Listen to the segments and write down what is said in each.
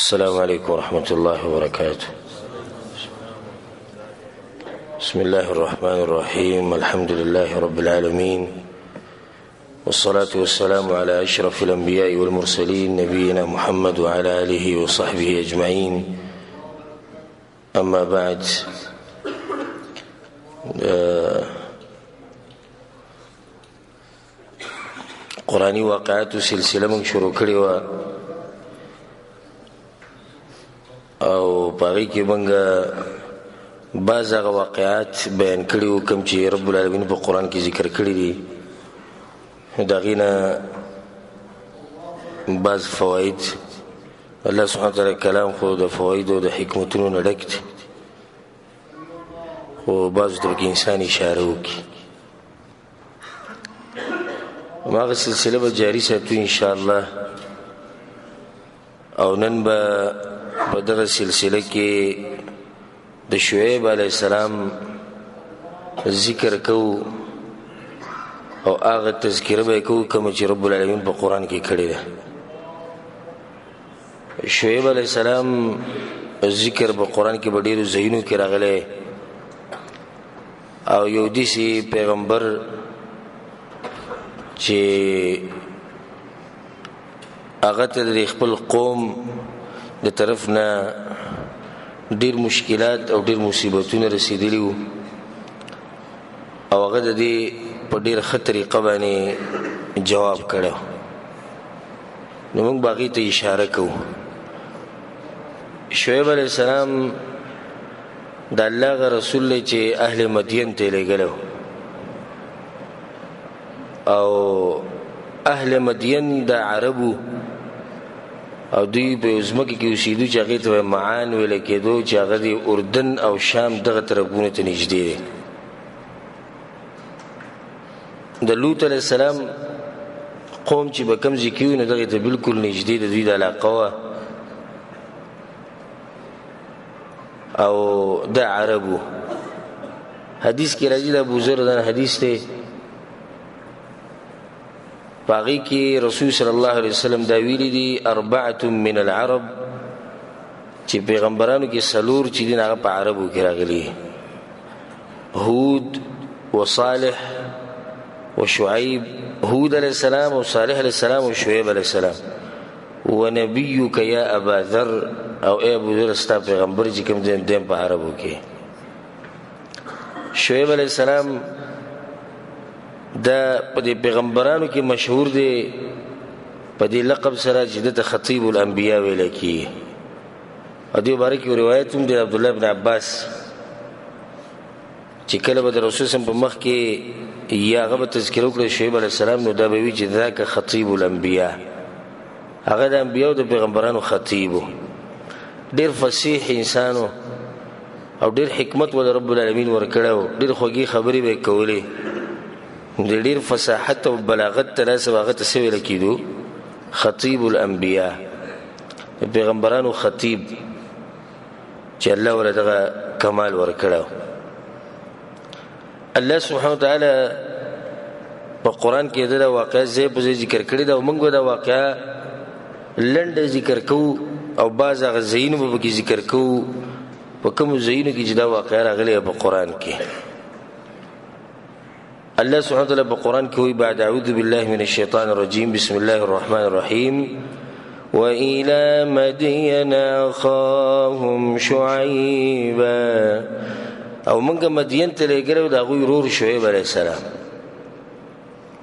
السلام عليكم ورحمة الله وبركاته. بسم الله الرحمن الرحيم. الحمد لله رب العالمين، والصلاة والسلام على أشرف الأنبياء والمرسلين، نبينا محمد وعلى آله وصحبه أجمعين. أما بعد، قرآني واقعاتو سلسله موږ شروع کړې وه او په هغې کې موږ بعض هغه واقعات بیان کړي وو کوم چې رب العالمین په قرآن کې ذکر کړي دي. د هغې نه بعض فواید، الله سبحانه وتعالی کلام خو د فواید او د حکمتونو نه ډک دی، خو بعضو ته پکې انسان اشاره وکړي. هماغه سلسله به جاري ساتو انشاءالله. او نن به په دغه سلسله کې د شعیب علیه السلام ذکر کوو او هغه تذکره به کوو کومه چې رب العالمین په قرآن کې کړې ده. شعیب علیه السلام ذکر په قرآن کې په ډېرو ځایونو کې راغلی او یو داسې پیغمبر چې هغه ته د خپل قوم د طرف نه ډیر مشکلات او ډیر مصیبتونه رسیدلی وو او هغه د دې په ډیر ښه طریقه باندې جواب کړو. نو موږ باغی ته اشاره کوو. شعیب علیه السلام د الله غ رسول دی چې اهل مدین ته لېږلی او اهل مدین د عربو او دوی په ځمکه کې اوسېدو چې هغې ته معان ویل کېدو، چې هغه د اردن او شام دغه طرفونو ته نږدې دی. د لوط علیه السلام قوم چې به کوم ځای کې وي نو دغې ته بالکل نږدې د دوی د علاقه وه او د عربو. حدیث کې راځي د ابو ذر دغه حدیث دی، په هغې کې رسول صلی الله علیه وسلم دا ویلي دي اربعة من العرب، چې پیغمبرانو کې څلور چې دي هغه په عربو کې راغلي: هود وصالح وشعيب. هود علیه السلام او صالح علیه السلام او شعیب علیه السلام. ونبيك يا ابا ذر، او ای ابو ذر ستا پیغمبر چې کوم دی دیم په عربو کې. شعیب علیه السلام دا په دې پیغمبرانو کې مشهور دی په دې لقب سره چې ده ته خطیب الانبیا ویل کېږي. او دې باره کې روایت هم دی عبدالله بن عباس چې کله به د رسول سم په مخ کې یا هغه به تذکره وکړي شعیب علیه السلام، نو دا به وي چې ذاک خطیب الانبیا، هغه د انبیاو د پیغمبرانو خطیب و. ډېر فصیح انسان و او ډېر حکمت ول رب العالمین ورکړی و، ډېر خوږې خبرې به یې کولې. د ډېر فصاحت او بلاغت ته لاسه به هغه ته څه ویل کېدو؟ خطیب الانبیا، د پیغمبرانو خطیب، چې الله ورته دغه کمال ورکړی. الله سبحانه وتعالی په قرآن کې دا واقعه ځای په ځای ذکر کړې ده او موږ به دا واقعه لنډه ذکر کوو او بعض هغه ځایونه به پکې ذکر کوو په کومو ځایونو کې چې دا واقعه راغلې ده په قرآن کې. الله سبحانه وتعالی په قرآن کې وایي بعد اعوذ بالله من الشیطان الرجیم، بسم الله الرحمن الرحیم: وإلى مدين أخاهم شعيبا. او موږ مدین ته لېږلی و د هغوی ورور شعیب علیه السلام.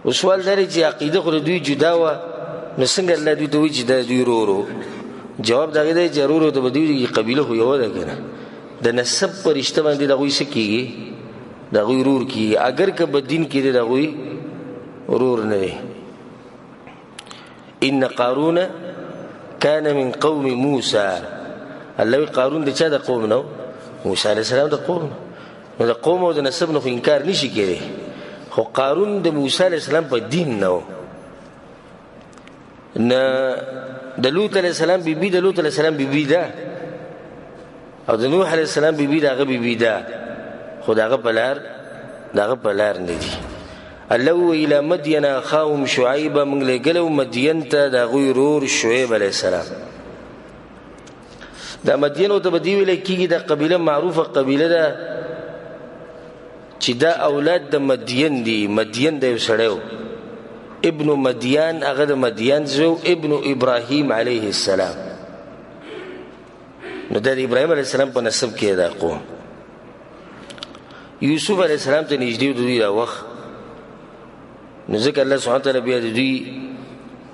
اوس سوال دا دی چې عقیده خو د دوی جدا وه، نو څنګه الله دوی ته وایي چې دا دوی ورور و؟ جواب د هغې دی چې ورور ته به دوی قبیله خو یوه ده که نه، د نسب په رشته باندې د هغوی څه کېږي؟ د هغوی ورور کېږي، اګر که په دین کې دی د هغوی ورور نه دی. ان قارون کان من قوم موسی. الله وی قارون د چا د قوم نه و؟ موسی علیه السلام د قوم. نو د قوم او د نسب نه خو انکار نشي کېدی، خو قارون د موسی علیه السلام په دین نه و. نه د لوط علیه السلام بیبي د لوط علیه السلام بیبي ده، او د نوح علیه السلام بیبي د هغه بیبي ده، خو د هغه پلار د هغه پلار نه دي. الله وویل الی مدین اخاهم شعیب، موږ لېږلی و مدین ته د هغوی ورور شعیب علیه السلام. دا مدین ته به دی ویل کېږي، دا قبیله معروفه قبیله ده چې دا اولاد د مدین دي. مدین د یو سړی و، ابن مدیان، هغه د مدیان زوی و، ابن ابراهیم علیه السلام. نو دا د ابراهیم علیه السلام په نسب کې دا قوم. یوسف علیه السلام ته نږدې و د دوی دا وخت، نو ځکه الله سبحانه وتعالی بیا د دوی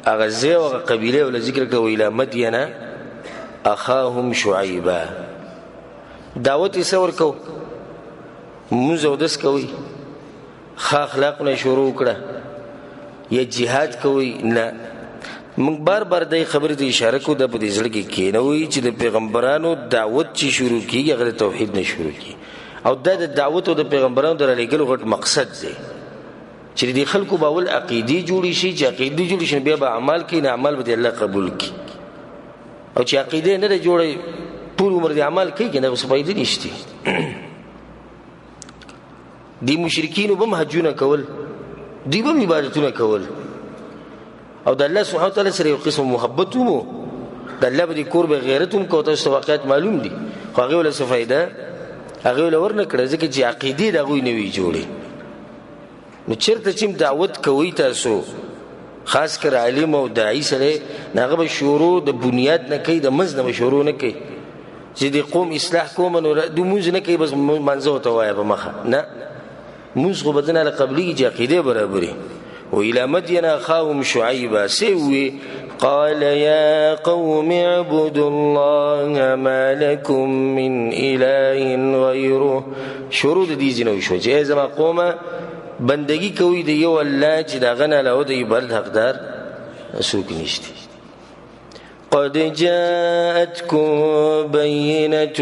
هغه ځای او هغه قبیله وله ذکر کړه، وإلی مدینه اخاهم شعیبا. دعوت یې څه ورکو؟ لمونځ اودس کوئ، ښه اخلاقونه یې شروع کړه، یا جهاد کوئ؟ نه. موږ بار بار دې خبرې ته اشاره کوو، دا په دې زړه کې کښېنوئ چې د پیغمبرانو دعوت چې شروع کېږي هغه د توحید نه شروع کېږي، او دا د دعوت او د پیغمبرانو د رالېږلو غټ مقصد دی چې د دې خلکو به اول عقیدې جوړې شي، چې عقیدې جوړې شي بیا به اعمال کوي، نه اعمال به دې الله قبول کړي. او چې عقیدې نه ده جوړې ټول عمر دې اعمال کوي که نه، اوس فایدې نشته. دې مشرکینو به هم حجونه کول، دوی به هم عبادتونه کول، او د الله سبحانه وتعالی سره یو قسم محبت هم و، د الله به دې کور به غیرت هم کوو، تاسو ته واقعیت معلوم دي، خو هغې وله څه فایده هغې وله ورنه کړه، ځکه چې عقیدې د هغوی نه وي جوړې. نو چېرته چې هم دعوت کوئ تاسو، خاص کر عالم او داعي سره، نو هغه به شروع د بنیاد نه کوي، د منځ نه به شروع نه کوي چې د قوم اصلاح کوم نو د مونځ نه کوي، بس منځه ورته وایه په مخه. نه، مونځ خو به دنه له قبلېږي چې عقیدې برابرې. وإلى مدين أخاهم شعيبا سوي قال يا قوم اعبدوا الله ما لكم من إله غيره. شروع د دې ځینې وشو چې ای زما قومه بندگی کوئ د یو الله چې د هغه نه علاوه د عبادت حقدار څوک نشته. قد جاءتكم بينة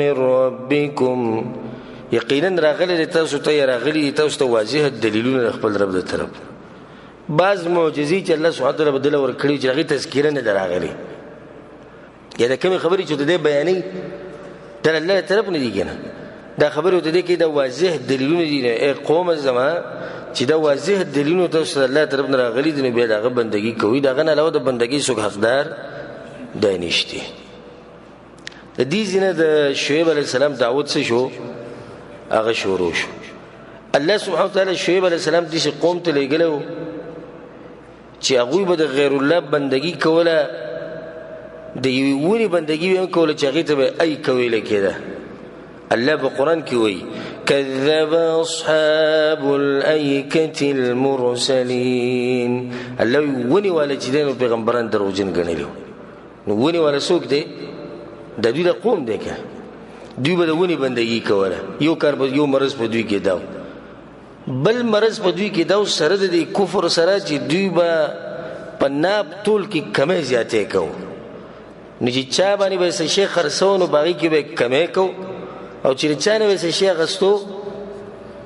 من ربكم، یقینا راغلی دی تاسو ته، راغلی دی تاسو ته واضح دلیلونه د خپل رب د طرف. بعض معجزې چې الله سبحانه وتعالی بدله ورکړي چې هغې تذکره نه ده راغلې، یا د کومې خبرې چې ورته دی بیانوي دا د الله له طرف نه دي که نه، دا خبرې ورته دی کوي، دا واضح دلیلونه دي. ای قومه زما چې دا واضح دلیلونه تاسو ته د الله طرف نه راغلي دي، نو بیا د هغه بندګي کوئ، د هغه نه علاوه د بندګۍ څوک حقدار دی نشته. د دې ځای نه د شعیب علیه السلام دعوت څه شو؟ هغه شروع شو. الله سبحانه وتعالی شعیب علیه السلام داسې قوم ته لېږلی و چې هغوی به د غیر الله بندګي کوله، د یوې ونې بندګي به هم کوله چې هغې ته به ای کویل کېده. الله په قرآن کې وایي کذب اصحاب الایکة المرسلین. الله وایي ونې والا چې دی نو پیغمبران دروغجن ګڼلي وو. نو ونې والا څوک دی؟ د دوی د قوم دی که دوی به د ونې بندګي کوله. یو کار به یو مرض په دوی کې دا و، بل مرض په دوی کې دا و سره د دې کفر سره چې دوی به په ناپ تول کې کمی زیاتی کوو. نو چې چا باندې به څه شی خرڅوو نو په هغې کې به یې کمی کوو، او چې چا نه به څه شی اخیستو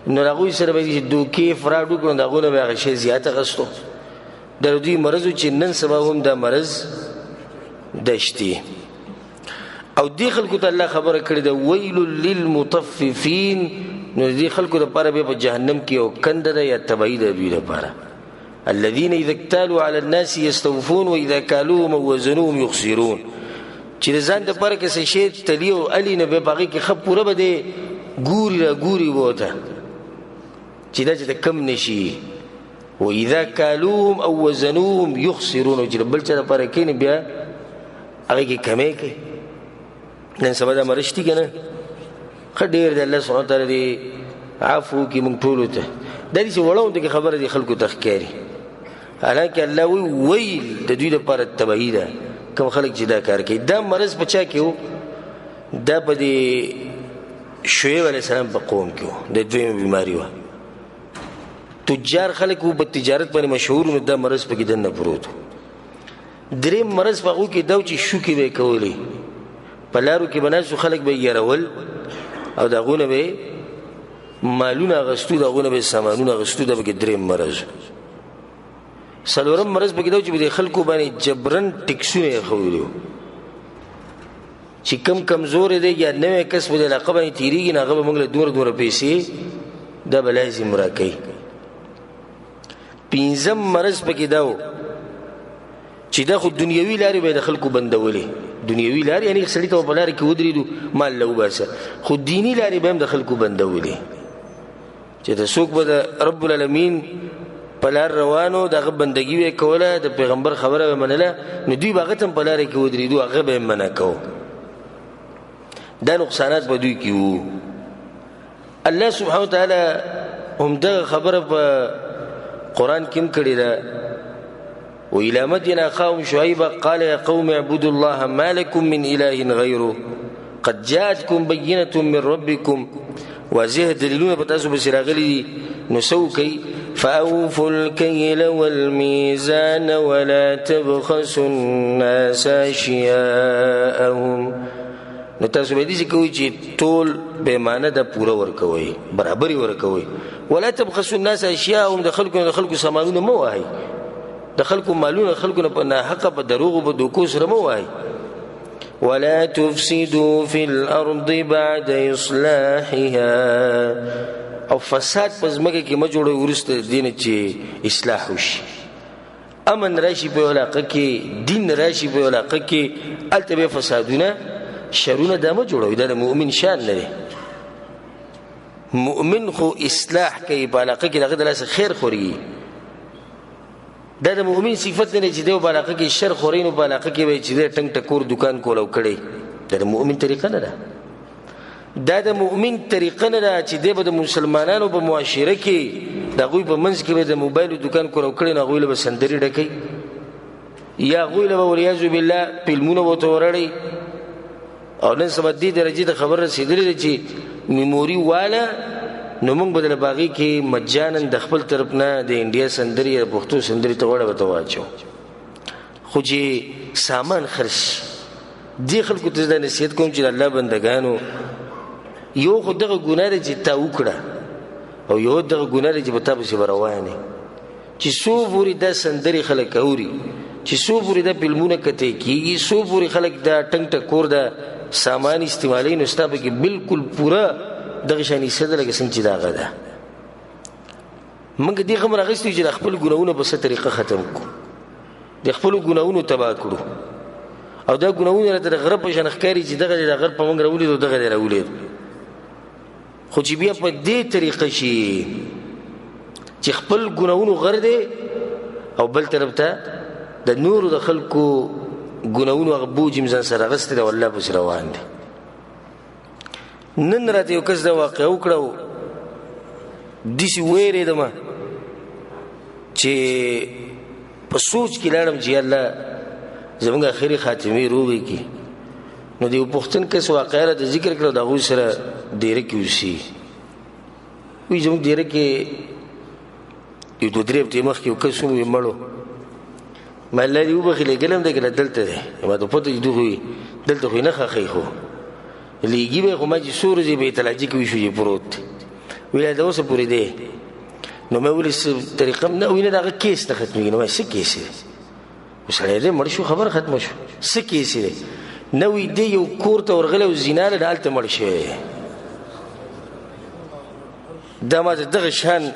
نو هغوی سره به یې دوکې فراډ وکړو، نو د هغو نه به یې هغه شی زیات اخیستو. دا د دوی مرض و چې نن سبا هم دا مرض دشتي. او دې خلکو ته الله خبره کړې ده ویل للمطففین. نو دې خلکو دپاره بیا په جهنم کې یو کنده ده یا تباهي ده دوی دپاره. الذين إذا اكتالوا على الناس يستوفون وإذا كالوهم أو وزنوهم يخسرون. چې د ځان دپاره که څه شی تلي او الي نو بیا په هغې کې ښه پوره به دی ګوري را ګوري به ورته چې دا چې ته کم نه شي. وإذا كالوهم أو وزنوهم يخسرون. چې د بل چا دپاره کښېني بیا هغې کې کمی کوي. نن سبا دا مرض شتي که نه؟ ښه ډېر دی. الله سبحانه وتعالی دې عفو وکړي موږ ټولو ته. دا داسې وړه غوندې خبره دې خلکو ته ښکاري، حالانکه الله وایي ویل د دوی دپاره تباهي ده کوم خلک چې دا کار کوي. دا مرض په چا کې و؟ دا په دې شعیب علیه السلام په قوم کې و، د دویمه بیماري وه. تجار خلک وو، په تجارت باندې مشهور، نو دا مرض پکې دننه پروت و. دریم مرض په هغو کې دا و چې شوکې به یې کولې، په لارو کې به ناست وو، خلک به یې یرول او د هغو نه به یې مالونه اخیستو، د هغو نه به یې سامانونه اخیستو. دا پکې دریم مرض. څلورم مرض پکې دا و چې په دې خلکو باندې جبرن ټکسونه یې ښوولي وو چې کم کمزوری دی یا نوی کس په دې علاقه باندې تېرېږي، نو هغه به موږ له دومره دومره پیسې دا به لازم راکوي. پنځم مرض پکې دا و چې دا خو دنیوي لارې به یې د خلکو بندولې. دنیوي لارې، یعنې سړي ته په لاره کې ودرېدو مال له وباسه، خو دیني لارې به هم د خلکو بندولې چې د څوک به د رب العالمین په لار روانو، د هغه بندګي به یې کوله، د پیغمبر خبره به یې منله، نو دوی به هغه ته هم په لاره کې ودرېدو، هغه به یې منع کوو. دا نقصانات په دوی کې وو. الله سبحانه وتعالی هم دغه خبره په قرآن کې هم کړې ده. وإلى مدين أخاهم شعيبا قال يا قوم اعبدوا الله ما لكم من إله غيره قد جاءتكم بينة من ربكم. واضح دلیلونه په تاسو پسې راغلي دي، نو څه وکړئ؟ فأوفوا الكيل والميزان ولا تبخسوا الناس أشياءهم. نو تاسو به داسې کوئ چې ټول پیمانه د پوره ورکوئ، برابرې ورکوئ. ولا تبخسوا الناس أشياءهم، د خلکو نه د خلکو سامانونه مه وهئ، د خلکو مالونه خلکو نه په ناحقه په دروغو په دوکو سره مه وهئ. ولا تفسدوا في الأرض بعد إصلاحها، او فساد په ځمکه کې مه جوړوئ وروسته د دې نه چې اصلاح وشي. امن راشي په علاقه کې، دین راشي په علاقه کې، هلته بیا فسادونه شرونه دا مه جوړوئ. دا د مؤمن شان نه دی. مؤمن خو اصلاح کوي په علاقه کې، د هغه د لاسه خیر خوري. دا د مؤمن صفت نه دی چې دی په علاقه کې شر خوري، نو په علاقه کې به یې چې دی ټنګ ټکور دکان کولاو کړی. دا د مؤمن طریقه نه ده. دا د مؤمن طریقه نه ده چې دی به د مسلمانانو په معاشره کې د هغوی په منځ کې به د موبایل دکان کولاو کړی، نو هغوی له به سندرې ډکوي، یا هغوی له به والعیاذ بالله فلمونه ورته ورړوي. او نن سبا دې درجې ته خبر رسېدلې ده چې میموري واله، نو موږ به د په هغې کې مجانا د خپل طرف نه د انډیا سندرې یا پښتو سندرې ته وړه ورته واچوو، خو چې سامان خرڅ شي. دې خلکو ته زه دا نصیحت کوم چې د الله بندګانو، یو خو دغه ګناه ده چې تا وکړه، او یو دغه ګناه ده چې په تا پسې به روان یې، چې څو پورې دا سندرې خلک اوري، چې څو پورې دا فلمونه کتې کېږي، څو پورې خلک دا ټنګ ټکور دا سامان استعمالوي، نو ستا پکې بالکل پوره دغه شان حصه ده لکه څنګه چې د هغه ده. موږ دې غم راغستي چې د خپل ګناهونه په څه طریقه ختم کړو، د خپلو ګناهونو تباه کړو. او دا ګناهونه راته د غره په شان ښکاري چې دغه دی د غر په موږ راولېد او دغه دی راولېد. خو چې بیا په دې طریقه شي چې خپل ګناهونو غر دی او بل طرف ته د نورو د خلکو ګناهونو هغه بوج هم ځان سره اخیستی دی او الله پسې روان دی. نن راته یو کس دا واقعه وکړه، داسې ووېرېدم چې په سوچ کې لاړم چې الله زموږ اخري خاتمې روغې کړي. نو د یو پښتون کس واقعه راته ذکر کړه، د هغوی سره ډېره کې اوسي. وایي زموږ ډېره کې یو دوه درې هفتې مخکې یو کس وم، وایي مړ و. ما الله دې وبخښي، لېږلی هم دی که نه دلته دی؟ ما ته پته چې دوی خو دلته خو یې نه ښخوي، خو لېږي به یې، خو ما چې څو ورځې به یې تلاجي کې وشو چې پروت دی. ویل دا اوسه پورې دی. نو ما ویل څه طریقه هم نه، ویل د هغه کیس نه ختمېږي. نو ما څه کیس دی؟ خو سړی دی مړ شو، خبره ختمه شو. څه کیس دی؟ نه وایي دی یو کور ته ورغلی او زنا له هلته مړ شوی دی. دا ما ته دغه شان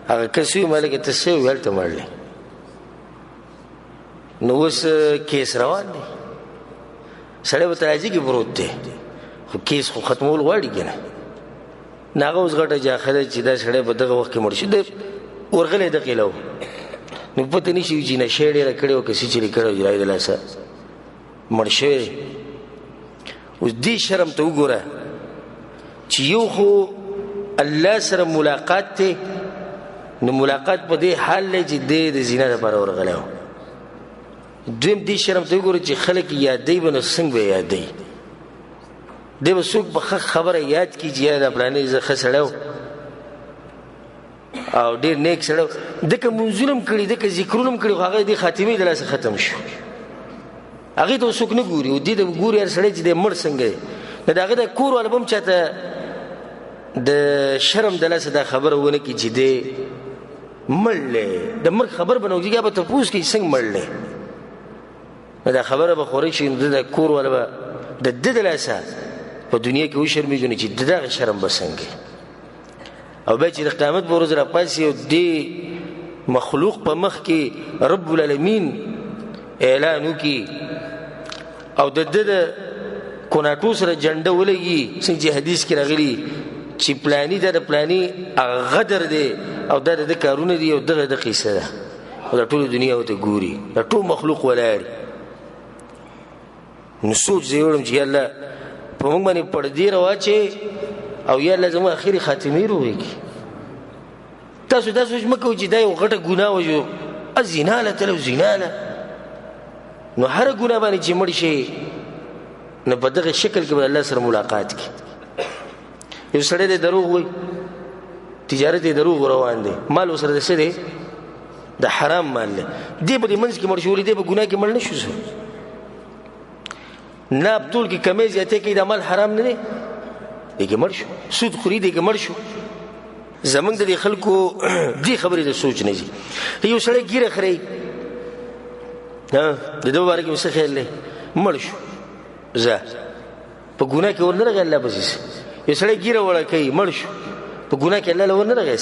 هغه کس وویل، ما لکه ته څه وویل، هلته مړ دی. نو اوس کیس روان دی، سړی به تراجي کې پروت دی، خو کیس خو ختمول غواړي که نه. نو هغه اوس غټه جاخه ده چې دا سړی په دغه وخت کې مړ شي، دی ورغلی دغې له و، نو پته نه شي چې نشه یې ډېره کړې وه که څه چې یې کړې وه، چې د لاسه مړ شوی دی. اوس دې شرم ته وګوره چې یو خو الله سره ملاقات دی، نو ملاقات په دې حال دی چې دی د زنا لپاره ورغلی و. دویم دې شرم ته وګوره چې خلک یادوي به، نو څنګه به یې یادوي؟ دی به څوک په ښه خبره یاد کړي چې یاره دا فلانی زه ښه سړی و او ډېر نیک سړی و، ده که لمونځونه هم کړي، ده که ذکرونه هم کړي، خو هغه دې خاتمې د لاسه ختم شو، هغې ته څوک نه ګوري. او دې ته ګوري هر سړی چې دی مړ څنګه دی. نو د هغه د کور والا به هم چاته د شرم د لاسه دا خبره ونه کړي چې دی مړ دی. د مرګ خبر به نه وکړي، بیا به تپوس کوي څنګه مړ دی. نو دا خبره به خوره شي، نو د کور والا به د ده د لاسه په دنیا کې وشرمېږي، نو چې د دغه شرم به څنګه. او بیا چې د قیامت په ورځ راپاڅي او دې مخلوق په مخ کې رب العالمین اعلان وکړي او د ده د کوناټو سره جنډه ولګي، څنګه چې حدیث کې راغلي چې پلانی دا د پلانی غدر دی او دا د ده کارونه دي او دغه د قصه ده، او دا ټوله دنیا ورته ګوري، دا ټول مخلوق ولاړ. نو سوچ زه وړم چې الله په موږ باندې پردې راواچوي او یا الله زموږ اخري خاتمې روغې کړي. تاسو دا سوچ مه کوئ چې دا یو غټه ګناه وه، زنا له تلو زنا له. نو هره ګناه باندې چې مړ شي نو په دغه شکل کې به الله سره ملاقات کړي. یو سړی دی دروغ وایي، تجارت یې دروغ روان دی، مال ورسره د څه دی؟ د حرام مال دی. دی په دې منځ کې مړ شو، ولې دی په ګناه کې مړ نه شو؟ ناب تول کې کمې زیاتې کوي، دا مال حرام نه دی، دی کې مړ شو. سود خوري، دی کې مړ شو. زمونږ د دې خلکو دې خبرې د سوچ نه ځي. یو سړی ږیره خرېي، د ده باره کې مې څه خیال دی؟ مړ شو، ځه په ګناه کې ورنه راغی الله پسې. یو سړی ږیره وړه کوي، مړ شو، په ګناه کې الله له ورنه راغی،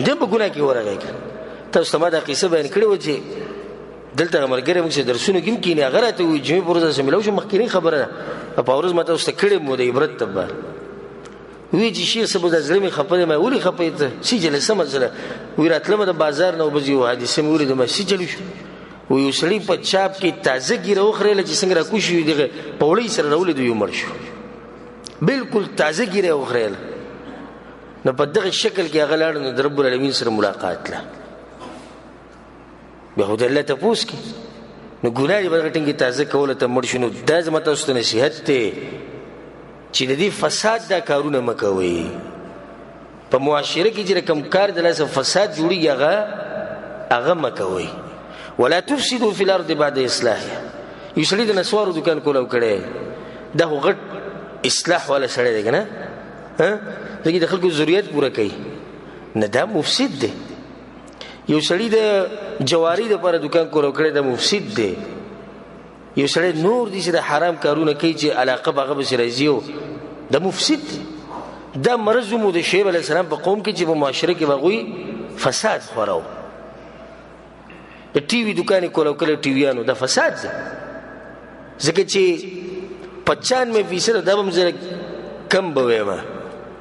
دی په ګناه کې ورغی. تاسو ته ما دا قصه بیان کړې وه چې دلته هغه ملګری موږ چې درسونو کې هم کښېني، هغه راته ووایي جمعې په ورځ داسې میلاو شو، مخکینۍ خبره ده، په ورځ ما تاسو ته کړې مو د عبرت دپاره. وی چې شیخ صاحب دا زړه مې خفه دی. ما ولې خفه یې ته؟ څه چل څه مسله؟ وی راتلم د بازار نه وبځي یو حادثه مې ولیده. ما څه چل شو؟ وی یو سړي په چاپ کې تازه ږیره وخریله چې څنګه راکوز شي دغه پوړۍ سره راولېد، یو مړ شو، بالکل تازه ږیره یې وخریله. نو په دغه شکل کې هغه لاړ، نو د رب العالمین سره ملاقات له بیا خو د الله تپوس کړي. نو ګناه دې په دغه ټیم کې تازه کوله ته مړ شو. نو دا زما تاسو ته نصیحت دی چې د دې فساد دا کارونه مه کوئ. په معاشره کې چې کوم کار د لاسه فساد جوړېږي هغه مه کوئ. ولا تفسدوا فی الارض بعد اصلاحها. یو سړي د نسوارو دکان کولاو کړی، دا خو غټ اصلاح والا سړی دی که نه، ځکه د خلکو ضرورت پوره کوي، نه دا مفسد دی. یو سړي د جواري دپاره دکان کولاو کړی، دا مفسد دی. یو سړی نور دي چې د حرام کارونه کوي چې علاقه به هغه پسې راځي، او دا مفسد دی. دا مرض مو د شعیب علیه السلام په قوم کې چې په معاشره کې به هغوی فساد خوراو. د ټي وي دکان یې کولاو کړی، ټي ویانو دا فساد دی، ځکه چې 95% دا به هم زه کم به وایم،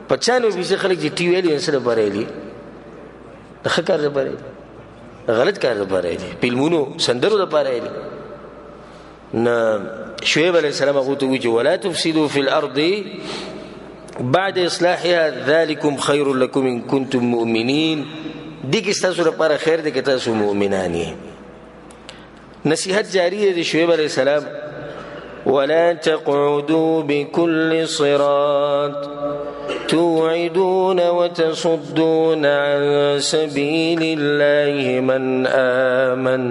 95% خلک چې ټي وي الي څه لپاره الي؟ د ښه کار لپاره الي، د غلط کار لپاره الي، فلمونو سندرو لپاره الي. نه شعیب علیه السلام هغو ته وویل چې ولا تفسدوا فی الارض بعد اصلاحها ذلکم خیر لکم ان کنتم مؤمنین. دې کې ستاسو لپاره خیر دی که تاسو مؤمنان یې. نصیحت جاری دی د شعیب علیه السلام. ولا تقعدوا بكل صراط توعدون وتصدون عن سبيل الله من آمن.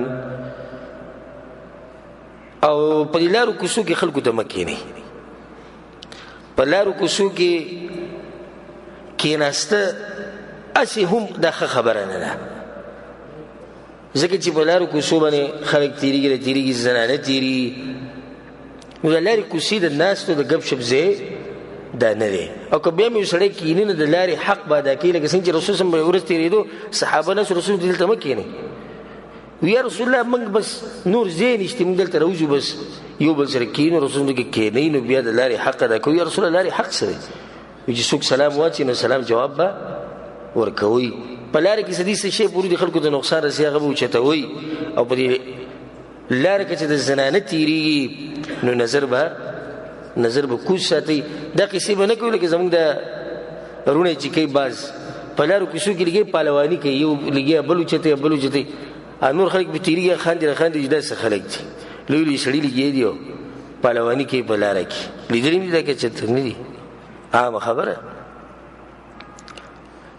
او په لارو کوڅو کې خلکو ته مه کښېنئ. په لارو کوڅو کې کښېناسته هسې هم دا ښه خبره نه ده، ځکه چې په لارو کوڅو باندې خلک تېرېږي را تېرېږي، زنانه تېرېږي. نو د لارې کوڅې د ناستو د ګپ شپ ځای دا نه دی. او که بیا هم یو سړی کښېني نو د لارې حق به ادا کوي، لکه څنګه چې رسول صلی الله علیه وسلم ورځ تېرېدو صحابه ناست، رسول دلته مه کښېنئ. وی یا رسول الله موږ بس نور ځای نشته، موږ دلته راوځو بس یو بل سره کښېنو. رسول الله کې کښېنئ نو بیا د لارې حق ادا کوي. یا رسول الله لارې حق څه دی؟ وی چې څوک سلام واچوي نو سلام جواب به ورکوي. په لارې کې څه دي څه شی پورې د خلکو ته نقصان رسي هغه به اوچتوي. او په دې لاره کې چې د زنانه تېرېږي نو نظر به کوز ساتي. دا قصې به نه کوي لکه زموږ د وروڼه چې کوي باز په لارو کوڅو کې لګي پهلواني کوي، یو لګیا بل اوچتوي بل اوچتوي، نور خلک به تېرېږي خاندي را خاندي چې دا څه خلک دي، لوی لوی سړي لګیا دي او پهلواني کوي په لاره کې. لیدلي مې دي دا که چېرته نه دي؟ عامه خبره.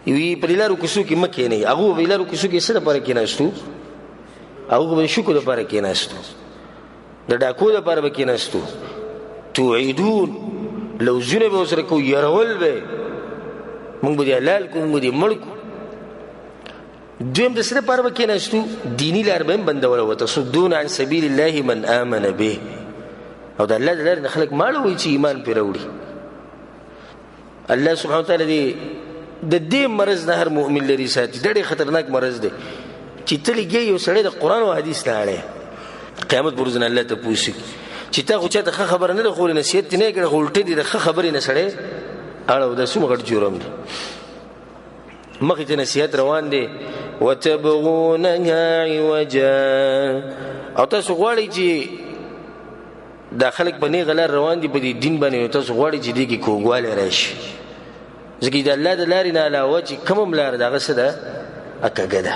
وی په لارو کوڅو کې مه کښېنئ. هغو په لارو کوڅو کې څه لپاره کښېناستو؟ هغو به د شکو لپاره کښېناستو، د ډاکو لپاره به کښېناستو. توعدون لوزونه به ورسره کوو، یرول به، موږ به دې حلال کړو، موږ به دې مړ کړو. دویم د څه لپاره به کښېناستو؟ دیني لار به هم بندوله. وتصدون عن سبیل الله من آمن به. او د الله د لارې نه خلک ماړوي چې ایمان پرې راوړي. الله سبحانه وتعالی دې د دې مرض نه هر مؤمن لري ساتي. دا ډېر خطرناک مرض دی چې ته لګې یو سړی د قرآن او حدیث نه اړی، قیامت پر ورځ نه الله ته پوښي چې تا خو چاته ښه خبره نه ده ښوولې، نصیحت دې نه کړی، خو الټه دې د ښه خبرې نه سړی اړو. دا څومره غټ جرم دی. مخې ته نصیحت روان دی. وتبغونها عوجا، او تاسو غواړئ چې دا خلک په نیغه لار روان دي په دې دین باندې، نو تاسو غواړئ چې دې کې کوږوالی راشي، ځکه د الله د لارې نه علاوه چې کومه هم لاره ده هغه څه ده؟ کږه ده.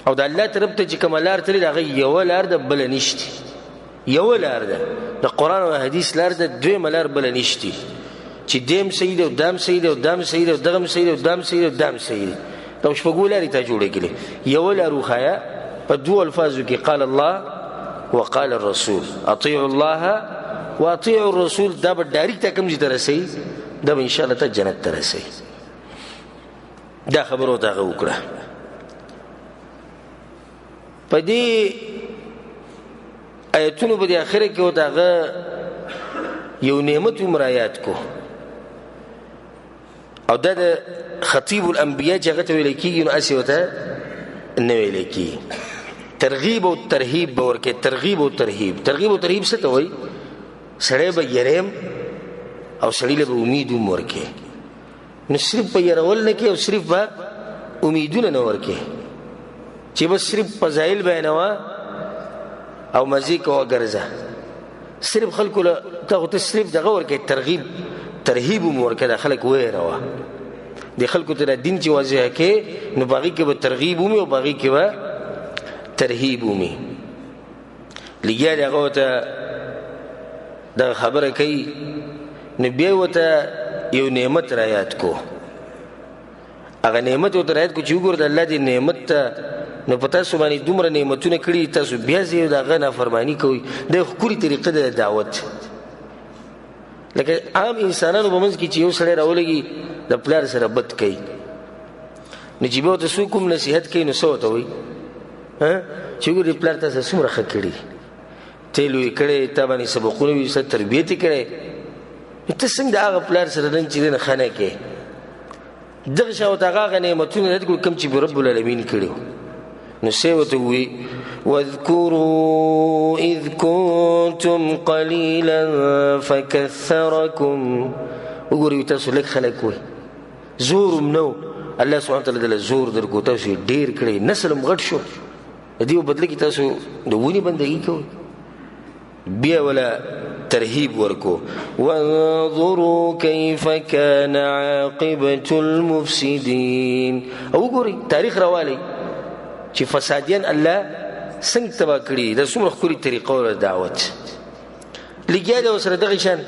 او د الله طرف ته چې کومه لار تللې ده هغه یوه لار ده، بله نشته. یوه لار ده، د قرآن او حدیث لار ده، دویمه لار بله نشته چې دیم صحیح دی او دام صحیح دی او دام صحیح دی او دغم صحیح دی او دام صحیح دی او دام صحیح دی. دا شپږو لارې ته جوړې کړې. یوه لار وښایه په دوو الفاظو کې، قال الله وقال الرسول، اطیعوا الله واطیعوا الرسول. دا به ډایرکټ ته کوم ځای ته رسوي؟ دا به انشاءالله ته جنت ته رسوي. دا خبره ورته هغه وکړه. په دې آیتونو په دې اخره کې ورته هغه یو نعمت هم رایاد کو، او دا د خطیب الانبیا چې هغه ته ویل کېږي، نو هسې ورته نه ویل کېږي. ترغیب او ترهیب به ورکوي. ترغیب او ترهیب، ترغیب او ترهیب څه ته وایي؟ سړی به یریم او سړي له به امید هم ورکوي. نو صرف په يرول نه کې او صرف به امیدونه نه ورکې، چې بس صرف فضایل بیانوه او مزې کوه ګرځه. صرف خلکو له ته خو ته صرف دغه ورکې، ترغیب ترهیب هم ورکې، دا خلک ویروه. د خلکو ته دا دین چې واضح کې، نو په هغې کې به ترغیب ومي او په هغې کې به ترهیب ومي. لګیا دی هغه ورته دغه خبره کوي، نو بیا ورته یو نعمت را یاد کو. هغه نعمت ورته را یاد کو چې وګوره د الله دې نعمت ته، نو په تاسو باندې دومره نعمتونه کړي، تاسو بیا ځئ د هغه نافرماني کوئ. دا یو ښکلې طریقه ده د دعوت. لکه عام انسانانو په منځ کې چې یو سړی راولګي د پلار سره بد کوي، نو چې بیا ورته څوک هم نصیحت کوي، نو څه ورته وایي؟ چې وګورې پلار تاسو څومره ښه کړي، ته یې لوی کړی، تا باندې سبقونه وي، ستا تربیت یې کړی، ته څنګه د هغه پلار سره نن چې دی نه ښه نه کوې؟ دغه شان ورته هغه هغه نعمتونه یاد کړو کوم چې په رب العالمین کړي وو. نو څه یې ورته وویل؟ واذکروا اذ کنتم قلیلا فکثرکم. وګورئ تاسو لږ خلک وئ، زور هم نه و، الله سبحانه وتعالی دله زور درکړو، تاسو یې ډېر کړئ، نسل هم غټ شو. د دې په بدله کې تاسو د ونې بندګي کوئ. بیا ولا ترهیب ورکو، وانظروا کیف کان عاقبة المفسدین. او وګورئ تاریخ راوالی چې فسادیان الله څنګه تباه کړي. دا څومره ښکلې طریقه وه دعوت. لګیا دی ورسره دغه شان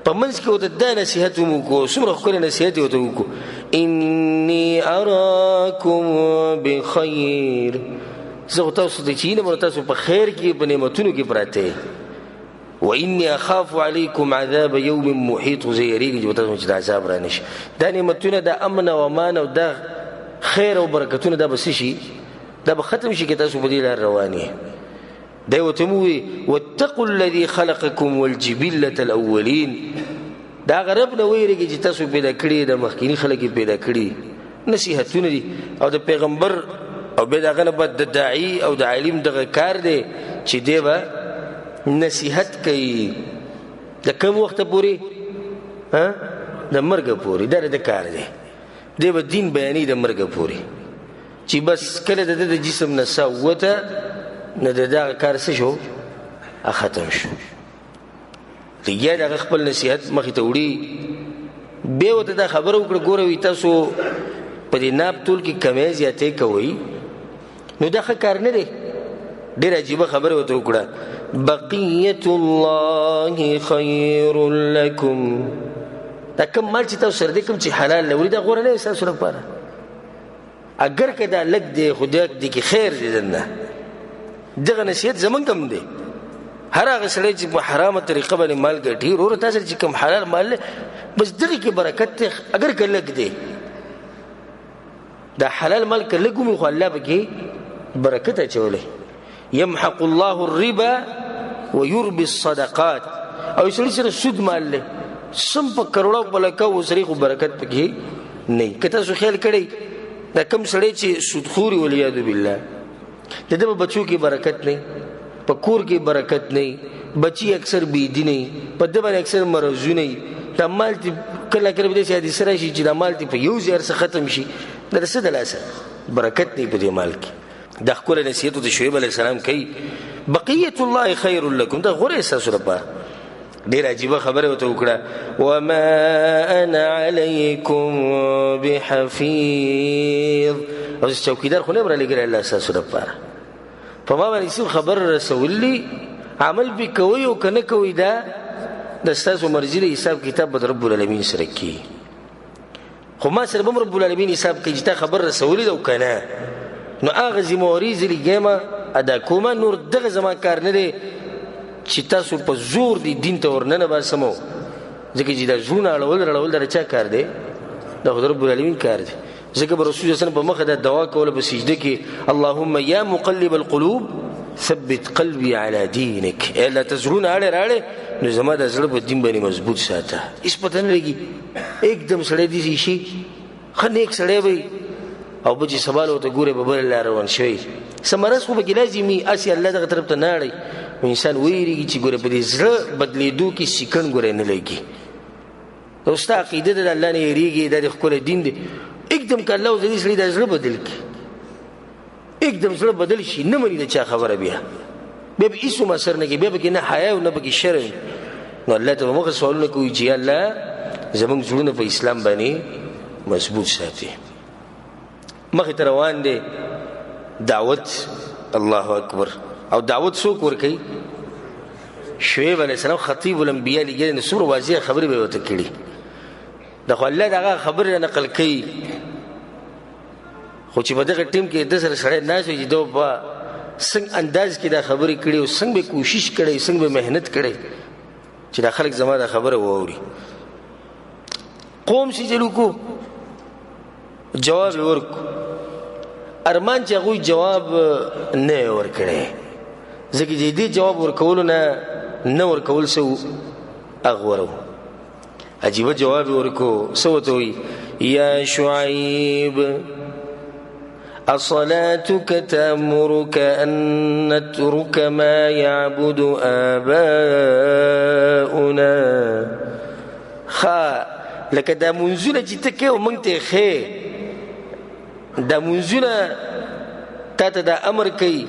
په منځ کې ورته دا نصیحت هم وکړو، څومره ښکلی نصیحت یې ورته وکړو، انی اراکم بخیر. زه خو تاسو ته چې وینم، نو تاسو په خیر کې په نعمتونو کې پراته یئ. وانی اخاف علیکم عذاب یوم محیط. خو زه یېرېږم چې په تاسو چې د عذاب را نه شي. دا نعمتونه، دا امن او امان او دا خیر او برکتونه، دا به څه شي؟ دا به ختم شي که تاسو په دې لار روان یئ. دی ورته ووایي واتقوا الذي خلقکم والجبلة الاولین. دا هغه رب نه ویرېږي چې تاسو پیدا کړي، د مخکیني خلک یې پیدا کړي. نصیحتونه دي او د پیغمبر او بیا د هغه نه بعد د داعي او د عالم دغه کار دی چې دی به نصیحت کوي. د کوم وخته پورې؟ د مرګه پورې. دا د کار دی، دی به دین بیانوي د مرګه پورې، چې بس کله د ده د جسم نه ساه ووته، نو د دغه کار څه شو؟ ختم شو. لګیا د هغه خپل نصیحت مخې ته وړي. بیا ورته دا خبره وکړه، ګوره وي تاسو په دې ناپ تول کې کمی زیاتی کوئ، نو دا ښه کار نه دی. ډېره عجیبه خبره ورته وکړه، بقیة الله خیر لکم. دا کوم مال چې تاسو سره دی، کوم چې حلال نه وړي، دا غوره نه دی ستاسو لپاره. اګر که دا لږ دی، خو دا دې کې خیر دی دننه. دغه نصیحت زمونږ هم دی. هر هغه سړی چې په حرامه طریقه باندې مال ګټي، وروره تاسو چې کوم حلال مال دی، بس دغه کې برکت دی، اګر که لږ دی. دا حلال مال که لږ وي، خو الله پکې برکت اچولی. يمحق الله الربا ويربي الصدقات. او سړي سره سود مال دی، سم په کروڑو په لکو سړي، خو برکت پکې نه. که تاسو خیال کړئ، دا کوم سړی چې سودخوري والعیاذ بالله، د ده په بچو کې برکت نه، په کور کې برکت نه، بچي اکثر بې دینه وي، په ده باندې اکثر مرضونه وي، دا مال ترې کله کله به داسې حادثه راشي چې دا مال ترې په یو ځای هر څه ختم شي، دا د څه د لاسه برکت نه وي په دې مال کې. دا ښکلی نصیحت ورته شعیب علیه السلام کوي، بقیة الله خیر لکم، دا غوره ستاسو لپاره. ډېره عجیبه خبره ورته وکړه، وما انا علیکم بحفیظ. او زه چوکیدار خو نه یم رالیږلی الله ستاسو لپاره، په ما باندې څه خبر رسولي، عمل پې کوئ او که نه کوئ دا د ستاسو مرضي دی، حساب کتاب به د رب العالمین سره کېږي. خو ما سره به هم رب العالمین حساب کوي چې تا خبر رسولې ده او که نه. نو هغه ذمهواري زه لګیا یم ادا کومه، نور دغه زما کار نه دی چې تاسو په زور دې دین ته ورننه باسم، ځکه چې دا زړونه اړول راړول دا د چا کار دی؟ دا خو د رب العالمین کار دی. ځکه به رسول الله صلی الله علیه وسلم په مخه دا دعا کوله په سجده کې، اللهم یا مقلب القلوب ثبت قلبي على دینک. ای الله ته زړونه اړې راړې نو زما د زړه په دین باندې مضبوط ساته. هېڅ پته نه لګي، एकदम سړی داسې شي، ښه نیک سړی به وي او به چې سبا له ورته ګورې په بله لار روان شوی، څه مرض خو پکې لازم وي، هسې الله دغه طرف ته نه اړوي. نو انسان ویرېږي چې ګوره په دې زړه بدلېدو کې سیکن ګوره نه لګي. او ستا عقیده ده د الله نه یېرېږي، دا د ښکلی دین دی، एकदम که الله اوس د دې سړي دا زړه بدل کړي، एकदम زړه بدل شي، نه مني د چا خبره، بیا بیا به هېڅ هم اثر نه کوي، بیا پکې نه حیا او نه پکې شرم. نو الله ته به مخه سوالونه کوي چې یا الله زموږ زړونه په اسلام باندې مضبوط ساتي. مخې ته روان دی دعوت، الله اکبر. او دعوت څوک ورکوي؟ شعیب علیه السلام خطیب الانبیا لګیا دی، نو څومره واضح خبرې به یې ورته کړي. دا خو الله دغه خبرې را نقل کوي، خو چې په دغه ټیم کې د سره سړی ناست وي چې دا په څنګه انداز کې دا خبرې کړي او څنګه به کوشش کړی، څنګه به محنت کړی چې دا خلک زما دا خبره واوري. قوم سي چلو کو جواب یې ورکړو، ارمان چې هغوی جواب نه یې ورکړی، ځکه چې دې جواب ورکولو نه نه ورکول څه وو، هغه غوره وو. عجیبه جواب یې ورکړو، څه ورته وایي؟ یا شعیب أصلاتك تأمرك أن نترك ما يعبد آباؤنا. خا لکه دا منځونه چې ته کوې او موږ ته یې ښیې، دا منځونه تا ته دا امر کوي